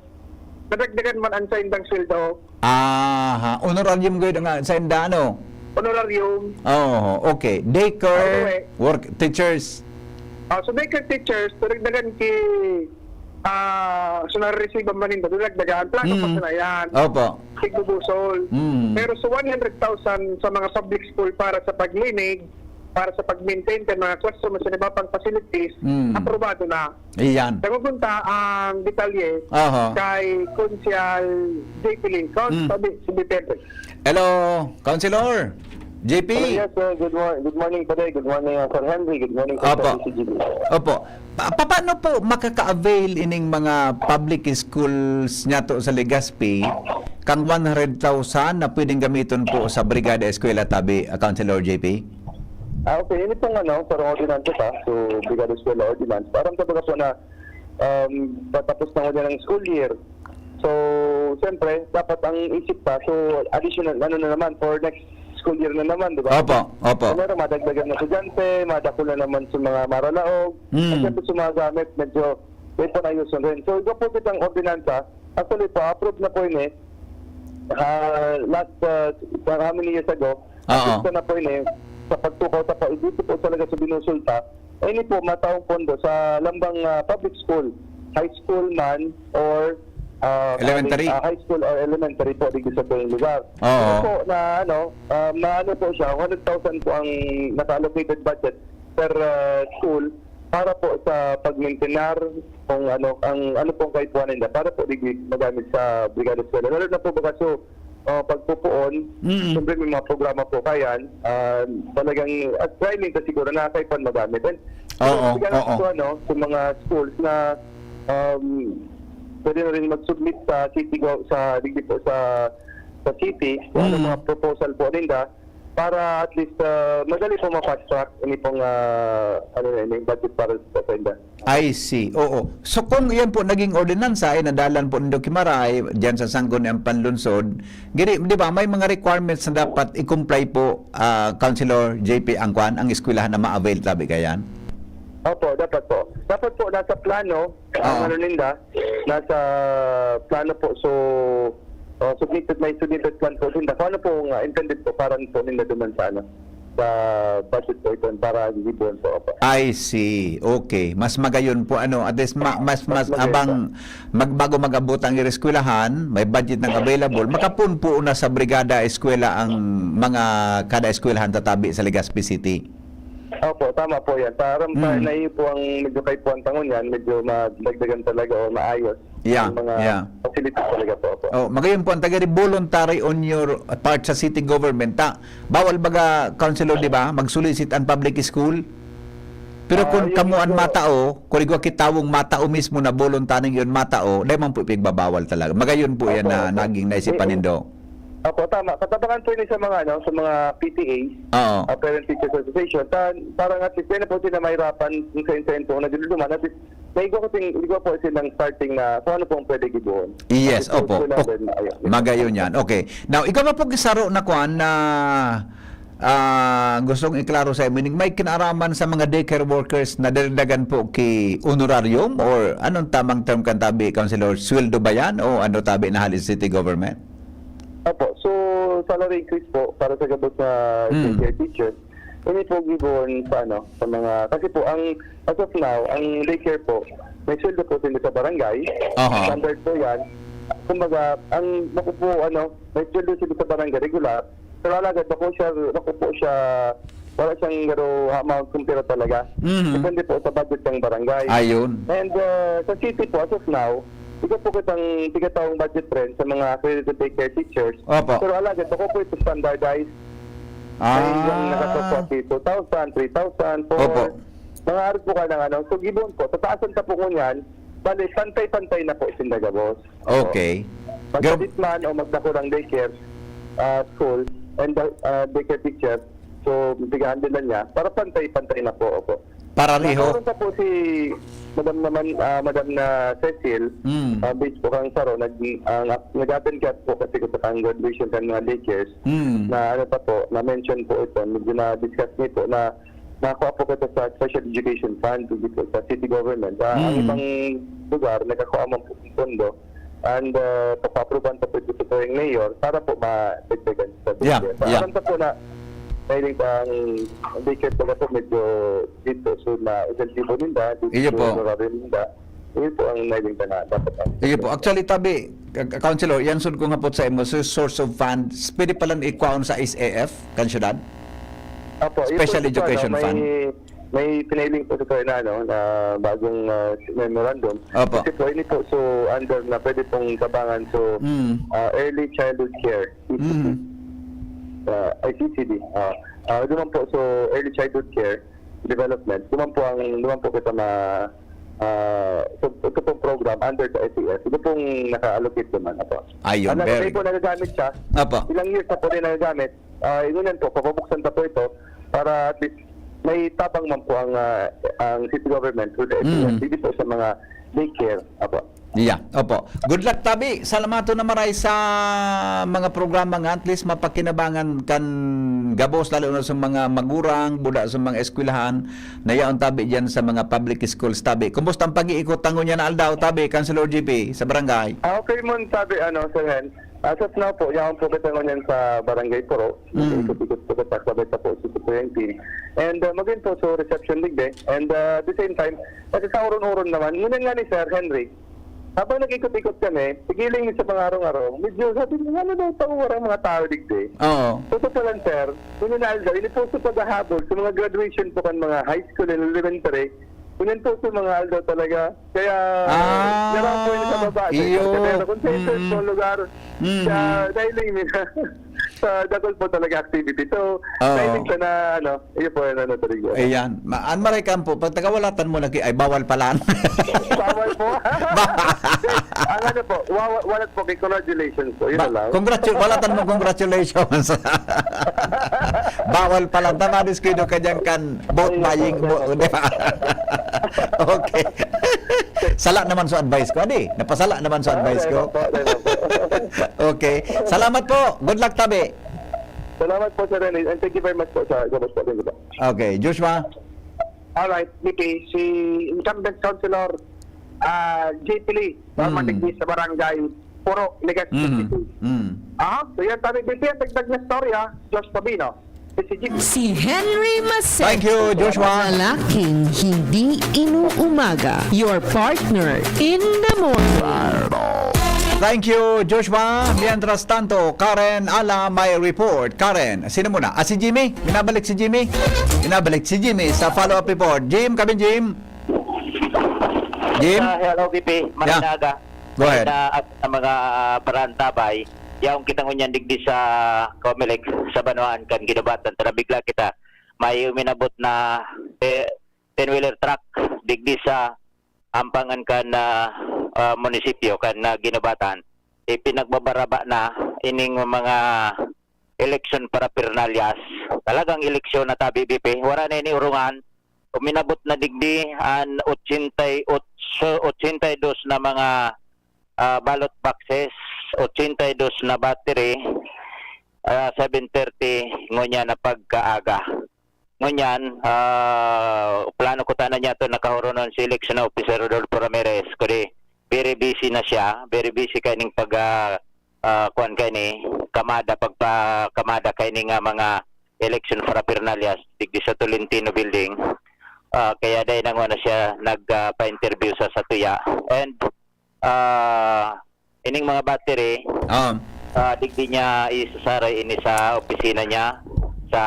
nadagdagan man ang saindang sweldo. Aha. Honorarium gud nga sa inda, ano? Honorarium. Oo, okay. Daycare, By the way. work, teachers. Ah, so daycare teachers, nadagdagan ki, ah, so nare-receive man ninda, nadagdagan. Plano pa Mm. sila yan. Opo. Tigbubusol. Mm. Pero sa one hundred thousand sa mga public school para sa paglinig, para sa pag-maintain kan mga classroom at sa iba pang facilities, Mm. aprobado na. Iyan. Nagugunta ang detalye Aha. kay Konsehal J P Lee. Kons, Mm. sabi, si Duterte. Hello, Councilor J P. Hello, yes, sir. Good mor-, good morning, Paday. Good morning, uh, Sir Henry. Good morning, Sir Opo. C G B. Opo. Pa-, paano po makaka-avail ining mga public schools niyato sa Legazpi kang one hundred thousand na pwedeng gamiton po sa Brigada Eskwela tabi, uh, Councilor J P? Ah, okay. Ini pong ano, parang ordinansa pa. So, Brigada Eskwela Ordinance. Parang kumbaga po na, um, patapos na ngunyan ang school year. So, siyempre, dapat ang isip pa, so, additional, ano na naman, for next school year na naman, di ba? Opo, opo. So, meron madagdagan na estudyante, madakula naman sa mga maralaog, Mm. at siyempre sa mga gamit, medyo may panayoson rin. So, iba po kitang ordinansa, actually, pa-approve na po yun eh. Ah, last, ah, how many years ago, Oo. Gusto na po ini, sa pagtukaw ta pa, dito po talaga sa binusulta, ini po, mataong pondo sa lambang, ah, public school, high school man or, ah, Elementary. ah, high school or elementary po, dito sa buong lugar. Oo. Ito po na, ano, ah, maano po siya, one hundred thousand po ang naka-allocated budget per, ah, school para po sa pagmintinar kung ano, ang ano pong kaipuhan nila para po digdi magamit sa Brigada Eskwela. Lalo na po baka so, ah, pagpupuon, Mm. siyempre may mga programa po kayan, ah, talagang, ah, trying ka siguro na kaipuhan magamit. And Oo, bigyan lang oo. po, ano, sa mga schools na, um, Pwede na rin mag-submit sa city go, sa, digdi po, sa, sa city, kung ano Mm. mga proposal po ninda, para at least, ah, madali po ma-fast track ini pong, ah, ano na, ini budget para sa Penda. I see. Oo. So, kung iyan po naging ordinansa, ay nadalan po nindo ki Maray, diyan sa Sangguniang Panlunsod, gini, di ba, may mga requirements na dapat i-comply po, ah, Councilor J P, ang kwan, ang eskwelahan na ma-avail, tabi kayan? Opo, dapat po. Dapat po nasa plano, ang Oo. ano ninda, nasa plano po. So, oh, submitted, may submitted plan po ninda. Kung ano po ang, ah, intended po para po ninda duman sa ano, sa budget po ito, para gibuon po, opo. I see. Okay. Mas magayon po, ano, at least ma-, mas, Mas mas magayon abang po. mag-, bago mag-abot ang eskwelahan, may budget nang available, makapun po na sa brigada eskwela ang mga kada eskwelahan tatabi sa Legazpi City. Opo, tama po yan. Parang pa, Mm. naiyo po ang medyo kaipuhan tangon yan, medyo madagdagan talaga o maayos Yeah, ang mga yeah. facilities talaga po, opo. Oh, magayon po, ang tagari voluntary on your part sa city government, ta? Bawal baga, Councilor, di ba? Mag-solicit ang public school? Pero Ah, kung yun kamo nga an po. matao, kung igwa ki tawong matao mismo na voluntaryong yun matao, dai man po ipigbabawal talaga. Magayon po yan Opo, na opo. naging naisipan Eh, eh, nindo. Opo, tama. Katabangan po yun sa mga, ano, sa mga P T A, Oo. ah, Parent Teachers Association. Ta-, parang at least, yan na po sila mahirapan kung sa intent po na dinuduman. At least, naigwa ko sin-, igwa po silang starting na kung ano pong pwede gibuhon. Yes, At least, opo. sila Ok-, din, ayun. magayon yan. Okay. Now, ikaw pa po, Gisaro, na kwan na, ah, gustong iklaro sa imo, may kinaaraman sa mga daycare workers na dagdagan po ki honorarium or anong tamang term kan tabi, Councilor? Sweldo ba yan o ano tabi na hali sa city government? Opo. So, salary increase po para sa gabos na Mm. daycare teacher. Ini po gibohon sa ano, sa mga, kasi po ang, as of now, ang daycare po, may sweldo po sila sa barangay. Aha. Standard po yan. Kumbaga, ang bako po, ano, may sweldo sila sa barangay, regular. Pero alagad, bako siya, bako po siya, wala siyang garo amount kumpara talaga. Mhm. Depende po sa budget ng barangay. Ayun. And, uh, sa city po, as of now, ito po kitang tigatawang budget rin sa mga accredited daycare teachers. Opo. Pero alagad, bako po ito standardized. Ah. May yung nakasapot si two thousand, three thousand, four. Opo. Mga arit po ka ng ano. So, gibohon po, tataasan ta po ngunyan, bali, pantay-pantay na po, sinda gabos. Okay. Magkadit man o magdako ng daycare, ah, school, and, ah, daycare teacher, so, tigahan din na niya, para pantay-pantay na po, opo. Parariho. Nakaroon pa po si Madam naman, ah, Madam na Cecil, Mm. ah, based po kang Saro, nag-, ah, nag-attend ka po kasi ko sa kang graduation kan mga daycares, Mm. na ano pa po, na-mention po ito, medyo na-discuss niyo po na nakakuha po kita sa Special Education Fund, hindi po sa city government. Ah, ang Mm. ibang lugar, nagkakuha man po ng pondo. And, ah, papa-approvean pa po ito sa tuwing mayor para po madagdagan sa Yeah, budget. yeah. Alam ko po na mahiling pa ang daycare po na po medyo dito. So, na incentivo ninda, dito Iyo po. sa honorarium ninda. Iyo po ang mahiling pa na dapat ang Iyo po. Actually, tabi, Ka-, Councilor, yan sud ko nga po sa imo, so source of funds, pwede palang ikwaon sa S A F, kan syudad? Opo, yun po Special po, Education ano, may, Fund. may pinailing po sa tayo na, ano, na bagong, ah, memorandum. Opo. Kasi po, ini po, so, under na pwede pong tabangan, so, Mm. ah, early childhood care, Mm. ah, I C C D. Ah, ah, doon po, so, early childhood care development. Doon po ang, doon po kita ma-, ah, so, ito pong program under sa S A F. Ito pong naka-allocate naman, apo. Ayun, Ano, very hindi po good. nagagamit siya. Apo. Ilang years na po rin nagagamit. Ah, yun yan po, papabuksan pa po ito para at least may tabang man po ang, ah, ang city government through the S A F. Mm. Hindi po sa mga daycare. Apo. Yeah, opo. Good luck, tabi. Salamaton na maray sa mga programa nga at least mapakinabangan kan gabos, lalo na sa mga magurang, buda sa mga eskwelahan, na yaon tabi diyan sa mga public schools, tabi. Kumusta ang pag-iikot tango niya na aldaw, tabi, Councilor G P, sa barangay? Ah, okay man, tabi, ano, Sir Hen. As of now po, yaon po kita ngunyan sa Barangay Puro. Mm. Ikot-ikot po kita, sabay sa po, sa nineteen. And, ah, magayon po, so, reception digdi. And, ah, at the same time, kasi sa uron-uron naman, ngunyan nga ni Sir Henry, habang nag-ikot-ikot kami, pigiling mi sa mga arong-arong, medyo sabi niya, "Ano daw tao, warang mga tao digdi?" Oo. Totoo pa lang, sir, yun yung naalala, yun po sa paghahabol sa mga graduation po kan mga high school and elementary, yun po sa mga aldaw talaga. Kaya, Ah, narapoy na sa baba, sa iyo. Isang kadera. Kung sa isang Mm-mm. lugar, Mm-hmm. sa dining nila. Sa dakul po talaga activity. So, Oo. Mahilig siya na, ano, yun po, yun, ano, talaga. Ayan. Ma-, an maray kan po, pag tagawalatan mo lagi, ay, bawal pala. Bawal po. Ba- Ang ano po, wa-, wa-, walat po, kay congratulations po. Yun Ba-, na lang. congratu-, walatan mo, congratulations. Bawal pala. Tama, diskuido ka dyan kan vote Ayun buying po, mo, ayun di po. ba? Okay. Sala naman sa advice ko, adi. Napasala naman sa Ah, advice ayun ko. po, ayun po. Okay. Salamat po. Good luck, tabi. Salamat po, Sir Rene, and thank you very much po sa gabos po. Thank you po. Okay, Joshua. Alright, B P, si incumbent councilor, ah, J P Lee, former Mm. digdi sa barangay Puro, Legazpi Mm. City. Mm. Ah, so yan, tabi, B P, ang dagdag na storya, Josh Sabino. Si Jimmy. Si Henry Macedo. Thank you, Joshua. Lalaking hindi inuumaga. Your partner in the morning. Thank you, Joshua. Mientras tanto, Karen Ala may report. Karen, sino muna? Ah, si Jimmy? Binabalik si Jimmy? Binabalik si Jimmy sa follow-up report. Jim, kami Jim. Jim? Ah, hello, B P. Magandang Yeah. aga. Go ahead. Sa, sa mga, ah, paraantabay, yaong kita ngunyan digdi sa Comelec, sa banwaan kan Guinobatan, ta nabigla kita. May uminabot na, eh, ten-wheeler truck digdi sa ampangan kan, ah, ah, munisipyo kan, ah, Guinobatan. Ipinagbabaraba na ining mga eleksyon paraphernalias. Talagang eleksyon na tabi, B P. Wala na ini urungan. Uminabot na digdi an ochenta y ocho, ochenta y dos na mga, ah, ballot boxes, ochenta y dos na battery, ah, seven thirty ngunyan na pagkaaga. Ngunyan, ah, plano ko tanan niya to, nakahuronon si election officer Rodolfo Ramirez, kundi very busy na siya, very busy kaining pag, ah, ah, kuwan kaini, kamada, pagpakamada kaini nga mga election paraphernalias digdi sa Tolentino Building. Ah, kaya dai na nguna siya nag, ah, pa-interview sa satuya. And, ah, ining mga battery, Um, ah, digdi niya isasaray ini sa opisina niya sa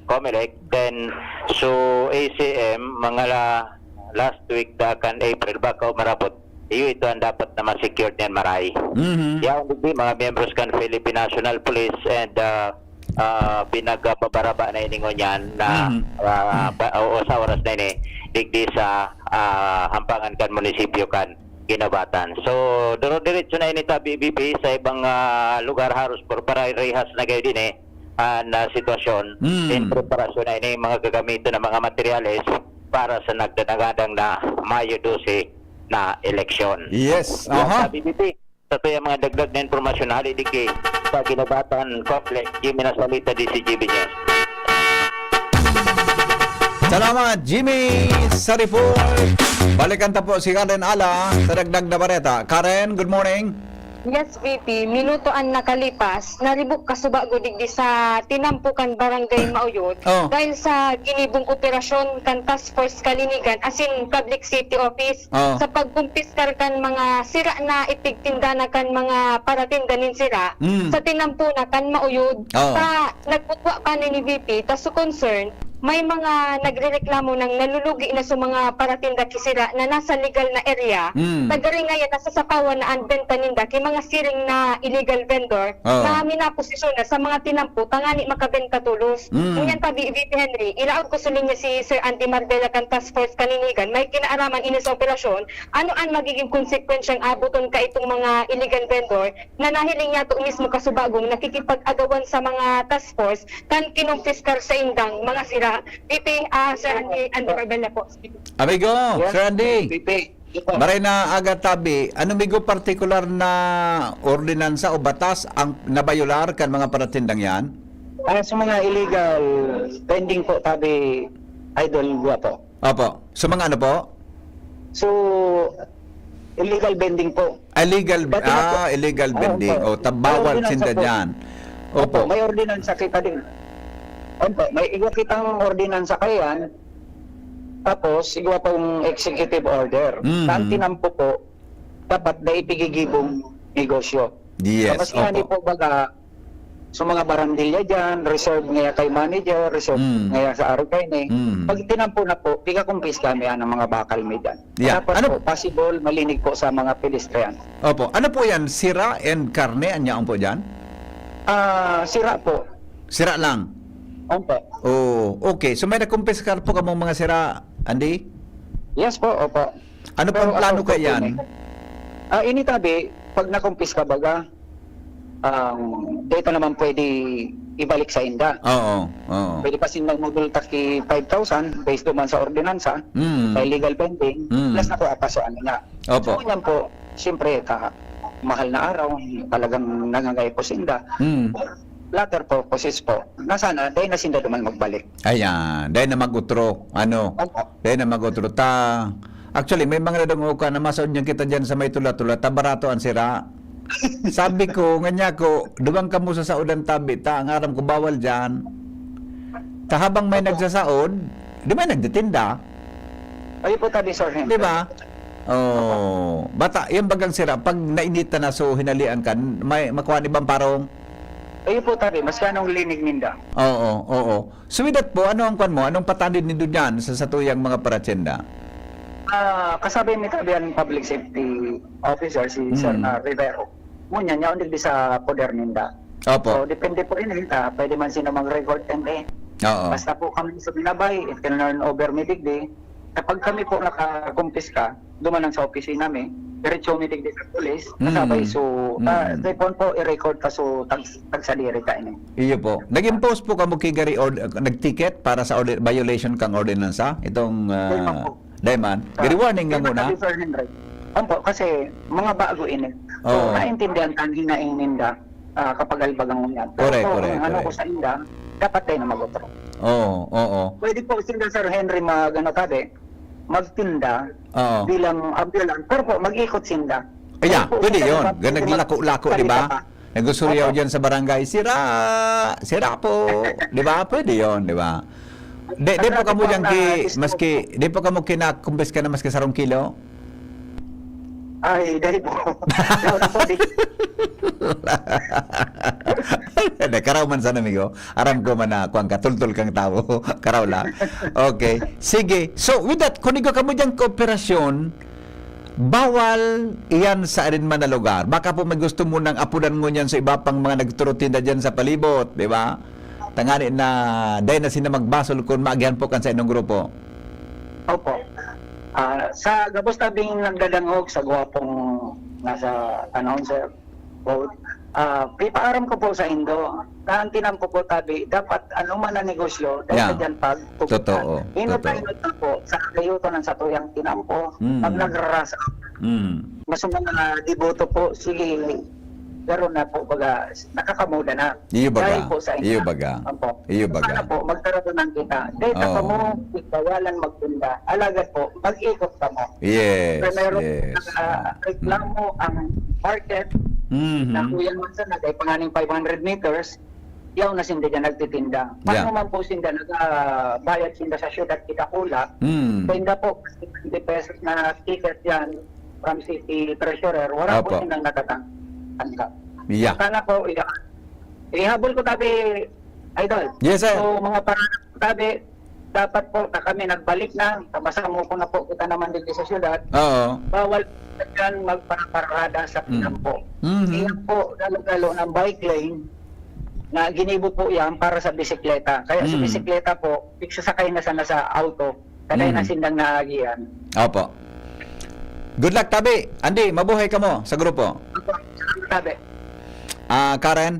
Comelec. Then, so, A C M, mga la-, last week, da kan April, baka umarabot. Iyo, ito ang dapat na ma-secured niyan, maray. Mhm. Yaon digdi, mga miyembros kan Philippine National Police and, ah, ah, pinagbabaraba na ini ngunyan na, Mhm. ah, Mhm. pa, o, o sa oras na ini, digdi sa, ah, hampangan kan munisipyo kan Guinobatan. So, duro-diretso na ini tabi, B P, sa ibang, ah, lugar, haros por parehas na gayod ini, ah, na sitwasyon. Mm. In preparasyon na ini mga gagamiton na mga materyales para sa nagdanagadang na Mayo dose na eleksyon. Yes, Yan aha. tabi, B P, sa tuyang mga dagdag na impormasyon, hali digdi sa Guinobatan Complex, Jimmy Nasalita, D C G B News. Salamat, Jimmy, sa report. Balikan ta po si Karen Ala sa dagdag na bareta. Karen, good morning. Yes, V P. Minuto an nakalipas, naribok kasubago digdi sa tinampo kan Barangay Mauyod Oh. dahil sa ginibong operasyon kan Task Force Kalinigan asin Public Safety Office Oh. sa pagkumpiskar kan mga sira na itigtinda na kan mga paratinda nin sira Mm. sa tinampo na kan Mauyod. Oh. Sa nagbutwa pa ni V P, ta su concern, may mga nagrereklamo nang nalulugi na sa mga paratinda ki sira na nasa legal na area. Mm. Nagari ngayan, nasasakawan na an benta ninda ki mga siring na illegal vendor Oh. na minaposisyon na sa mga tinampo tangani makabenta tolos. Mm. Ngunyan tabi, V P Henry, ilaog ko sa linya si Sir Andy Marbella kan Task Force Kalinigan, may kinaaraman ini sa operasyon. Ano an magiging konsekwensyang aboton kaitong mga illegal vendor na nahiling niyato mismo kasubagong nakikipag-agawan sa mga task force kan kinumpiskar saindang mga sira? V P, ah, Sir Andy, Andy Marbella po. Amigo, Yes, Sir Andy, V P. Yes, sir. Maray na aga tabi, ano migo partikular na ordinansa o batas ang nabayolar kan mga paratindang yan? Ah, sa mga illegal vending po, tabi, Idol Guapo. Opo. Sa mga ano po? So, illegal vending po. Illegal, Pati na po. ah, illegal Oo, vending. opo. O, ta-, May bawal ordinansa sinda po. dyan. Opo, Opo. may ordinansa kita din. Opo, may igwa kitang ordinansa kaya yan. Tapos, igwa pong executive order. Mhm. Sa tinampo po, dapat na ipigigibong negosyo. Yes, Tapos nga ni opo. po, baga, sa mga barandilya dyan, reserve ngaya kay manager, reserve Mm. ngaya sa aro kaini. Mm. Pag tinampo na po, pikakumpis kami ang mga bakal mi dyan. Yeah. Tapos Ano po, possible, malinig po sa mga pedestrian. Opo. Ano po yan? Sira and karne? Anya ang po dyan? Ah, sira po. Sira lang? Opo. Oh, okay. So, may nakumpiskar po kamong mga sira, Andy? Yes po, opo. Ano Pero pang plano ako po, kaiyan? Pinay-, ah, ini tabi, pag nakumpiska baga, um, dito naman pwede ibalik sa inda. Oo, oo. Pwede pa sindang mabultak ki five thousand based duman sa ordinansa, Mm. sa illegal vending, Mm. plus na po apaso ano na. Opo. So, yan po, siyempre, ta-, mahal na araw, talagang nangangaipo sinda. Mm. Latter purposes po, na sana, dahil na sinda duman magbalik. Ayan, dahil na mag-utro, ano, Opo. dahil na mag-utro. Ta, actually, may mga nadungog ka na masaod niya kita dyan sa may tula-tula, ta barato ang sira. Sabi ko, nga niya ko, duman kamo sa saodan tabi, ta, ang aram ko, bawal dyan. Ta habang may Opo. nagsasaod, di may nagtitinda. Ayun po tabi, Sir Henry. Di ba? Oh, bata, yan bagang sira, pag nainitan na, so hinalian ka, may makuha ni bang parong? Ayun po tabi, mas kanong linig ninda. Oo, oo. So with that po, ano ang kwan mo? Anong patanid nindo dyan sa satuyang mga paratsenda? Ah, kasabi mi tabi ang public safety officer, si Sir, Mm. ah, Rivero. Ngunyan, yaon digdi sa poder ninda. Opo. So, depende po ini, ah, pwede man sino mag-record and eh. Oo. Basta po kami sa binabay, turn over mi digdi. Kapag kami po nakakumpiska, duman lang sa opisina mi, diretso mi digdi sa pulis, Mm. kasabay so, ah, Mm. cellphone po, i-record pa so tag-, tagsadiri ka ini. Iyo po. Nag-impose po kamo ki gari ord-, nag-ticket para sa ordi-, violation kang ordinansa? Itong, ah, Dai man po. Dai man. Ah, Gari warning lang muna. Sir Henry. Opo, kasi mga bago ini. So, Oo. naintindihan kan hinaing ninda, ah, kapag albagang ngunyan. Pero Correct, po, correct, ang ano ko correct. sa inda, dapat tayo na mag-utro. Oo, oo. Pwede po sinda, Sir Henry, mag, ano, tabi, magtinda Oo. bilang ambulan. Pero po, mag-ikot sinda. Ayan, Pero po, pwede sinda yun. mag-, Gan-, naglako-lako, di ba? salita pa. Nagsusuryaw Opo. dyan sa barangay, "Sira! Sira po!" Di ba? Pwede yon, di ba? Di, di po Ang kamo traffic dyan po na ki-, disturbo. maski, di po kamo kinakumpis ka na maski sarong kilo? Ay, dahil po. Wala po, di. Hindi, karaw man sana, amigo. Aram ko man na, kuwan ka, tultol kang tao. Karaw lang. Okay. Sige. So, with that, kung igo kamo dyan kooperasyon, Bawal iyan sa arin man na lugar. Baka po may gusto mo nang apudan ngunyan sa iba pang mga nagturutinda diyan sa palibot, di ba? Tangani na dai na sila magbasol kun maagihan po kan sa inyong grupo. Opo. Ah, sa gabos tabing nagdadangog sa gwapong nasa panahon, sir, Quote, ah, ipaaram ko po sa indo, na ang tinampo po tabi, dapat ano man ang negosyo, dahil Yeah. sa dyan pag Totoo, Inot na totoo. inot na po, sa kayuto ng satuyang tinampo, Mm. pag nagrarasa, Mm. mas mga deboto po, sige, pero na po, baga, nakakamuda na. Iyo baga, Dahil po sa iyo inyo. baga. Opo. Iyo baga. Sana po, magkaroon ng kita. Dahil Oo. kamo, ikawalan magtinda. Alagad po, mag-ikot kamo. Yes, Primero, yes. naka-, reklamo Mm. ang market Mhm. na kuya man sana, dahil panganing five hundred meters, yaw na sinda dyan nagtitinda. Paano Yeah. man po sinda nagbayad sinda sa syudad Kitakula, Mm. sinda po, twenty pesos na ticket yan from city treasurer, wala po Opo. silang natatanggap. Yeah. Sana po, iya-, ihabol ko tabi, Idol. Yes, sir. So, mga pangarap ko tabi, dapat po na kami nagbalik na, kabasa mo ko na po kita naman dito sa syudad. Oo. Bawal yan magpaparada sa Mm. pinampo. Mhm. Iyan po, lalo-lalo ng bike lane, na ginibo po yan para sa bisikleta. Kaya sa Mm. bisikleta po, igsasakay na sana sa auto. Kaya Mm. na sindang naagihan. Opo. Good luck, tabi. Andy, mabuhay ka mo sa grupo. Opo, salamat, tabi. Ah, Karen?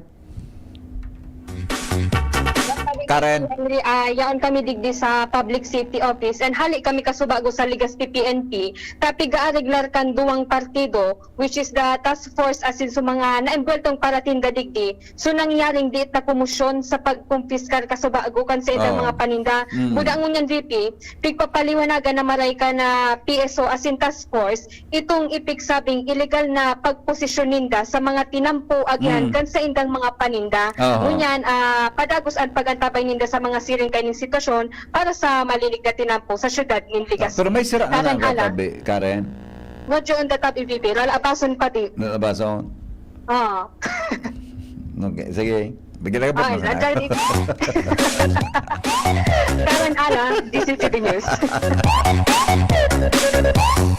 Karen. Henry, ah, yaon kami digdi sa Public Safety Office and hali kami kasubago sa Legazpi P N P, ta pig-aareglar kan duwang partido, which is the task force asin sa mga naembweltong paratinda digdi. So, nangyaring diit na komosyon sa pagkumpiskar kasubago kan sa indang Oo. mga paninda. Mm. Buda ngunyan, V P, pigpapaliwanagan na maray ka na P S O asin task force, itong ipigsabing ilegal na pagposisyon ninda sa mga tinampo agihan Mm. kan saindang mga paninda. Aha. Ngunyan, ah, padagos an pag-antabay ninda sa mga siring kaining sitwasyon para sa malilig na tinampo sa siyudad nin Legazpi. Pero may sira na Karen lang, Alan. Katabi, Karen. Medyo on the top, ibibira. Lalabason pa di. Lalabason? Oo. Okay, sige. Bigyan lang Ay, po. Karen Alan, D Z T V News.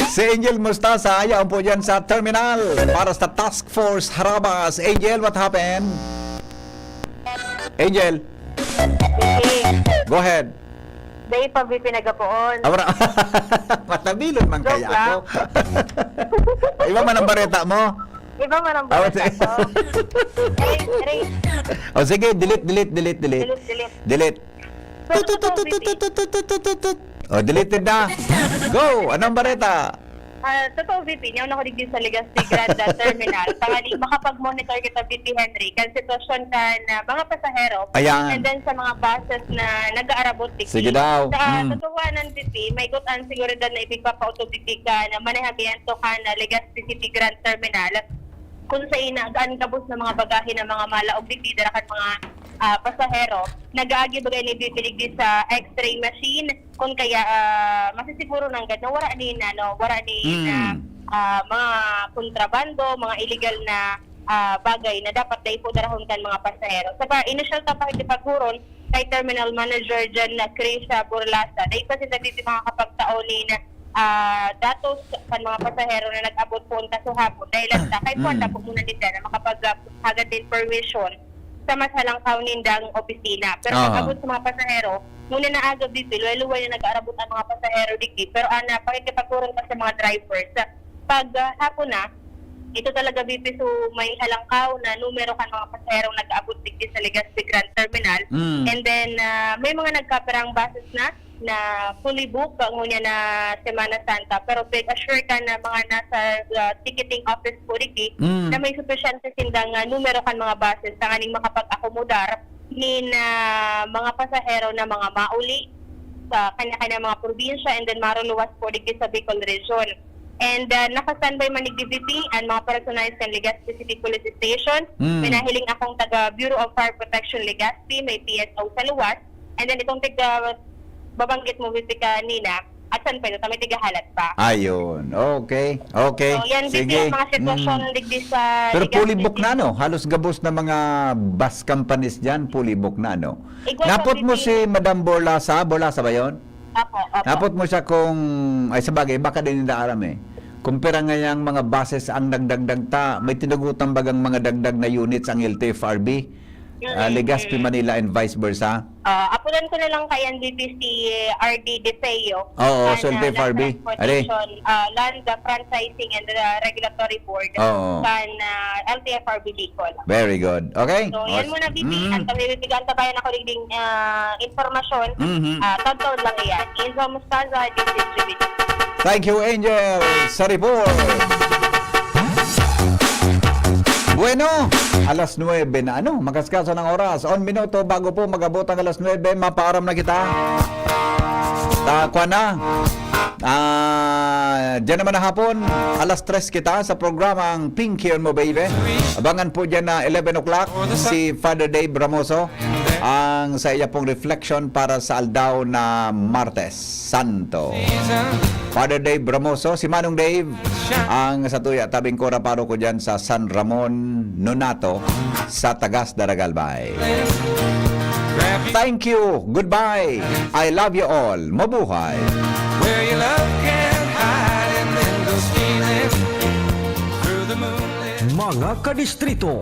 Si Angel Mustasa, yaon po dyan sa terminal para sa Task Force Harabas. Angel, what happened? Angel, go ahead. Dai pa, V P, nagapoon. Abra, matabilon man Joke kaya lang. Ako. Iba man ang bareta mo? Iba man ang Ah, bareta sige. Ko. Erase, erase. O sige, delete, delete, delete, delete. Delete, delete. Delete. Pero totoo, V P. O, deleted na. Go! Anong bareta? Ah, totoo, V P, niyaon ako digdi sa Legazpi Grand Terminal. Tanganing makapag-monitor kita, V P Henry, kan sitwasyon kan mga pasahero, Ayan. And then sa mga buses na nag-aarabot digdi. Sige daw. Sa Mm. katotohanan, V P, may gutan seguridad na ipigpapautog digdi kan manehamiento kan Legazpi City Grand Terminal. Kung sa ina, gaan gabos na mga bagahe na mga malaog digdi, dara kan mga, ah, pasahero, nag-aagi bagay ni V P digdi sa X-ray machine, kun kaya, ah, masisiguro nanggad na wara ni, ano, wara ni, Mm. ah, ah, mga kontrabando, mga illegal na, ah, bagay na dapat dai po darahon kan mga pasahero. Sa pa, initial ta pakikipaghuron kay Terminal Manager dyan na Krisha Burlasa, dai pa sinda digdi makakapagtao ni na, ah, datos kan mga pasahero na nag-abot po unta sa hapon. Dahil hasta, kay Mm. kuwan na po muna nila na makapag, ah, hagad din permission sa mas halangkaw nindang opisina. Pero Aha. pag-abot sa mga pasahero, muna na aga, V P, luway-luway na nag-aarabot ang mga pasahero digdi. Pero ana, pakikipaghuron pa sa mga drivers. Sa pag, ah, hapon na, ito talaga, V P, so may halangkaw na numero kan mga pasaherong nag-aabot digdi sa Legazpi Grand Terminal. Mm. And then, ah, may mga nagkapirang buses na, na fully booked, ngunyan na Semana Santa. Pero pig-assure ka na mga nasa, ah, ticketing office po digdi Mm. na may supisyente sindang, ah, numero kan mga buses tanganing makapag-akomodar nin, ah, mga pasahero na mga mauli sa kanya-kanya mga probinsya and then maruluwas po digdi sa Bicol Region. And, ah, naka-standby man digdi, V P, an mga personahe kan Legazpi City Police Station. Mm. Pinahiling akong taga Bureau of Fire Protection Legazpi, may P S O sa luwas. And then itong tiga babanggit mo, V P, kanina, at san pa ito, may tigahalat pa. Ayun. Okay. Okay. So, yan, V P, Sige. ang mga sitwasyon Mm. digdi sa Pero Legazpi fully booked City. na, no? Halos gabos na mga bus companies dyan, fully booked na, no? Igwa sa Napot mo V P. si Madam Borlasa. Borlasa ba yon? Opo, opo. Napot mo siya kung, ay, sa bagay, baka din nila alam eh. Kung pira ngayang mga buses ang nagdagdag ta, may tinugutan bagang mga dagdag na units ang L T F R B? Mm, Ah, Legazpi, mm. Manila and vice versa? Ah, apunan ko na lang kay N D P C R D De Feo. Oo, Kan, so ah, L T F R B. Land Transportation, Are. ah, Land Franchising and, ah, Regulatory Board. Oo. Kan, ah, L T F R B Bicol. Very good. Okay? So, yan Os- muna, V P. Mm. Ang kami bibigyan tabayan ako ding, ah, impormasyon. Mhm. Ah, taon-taon lang yan. Enzo Mostaza, this is Julie. Thank you, Angel, sa report. Bueno, alas nuebe na, ano, makaskaso ng oras. On minuto bago po mag-abot ang alas nuebe, mapaaram na kita. Ta, kwa na. Ah, dyan naman na hapon, alas tres kita sa programang Pinky on Mo Baby. Abangan po dyan na eleven o'clock si Father Dave Ramoso ang sa iya pong reflection para sa aldaw na Martes Santo. Father Dave Ramoso, si Manong Dave, ang sa tuya tabing kora paroko dyan sa San Ramon, Nonato, sa Tagas, Daragalbay. Thank you. Goodbye. I love you all. Mabuhay. Where your love can hide and then go stealing through the moonlit. Mga kadistrito,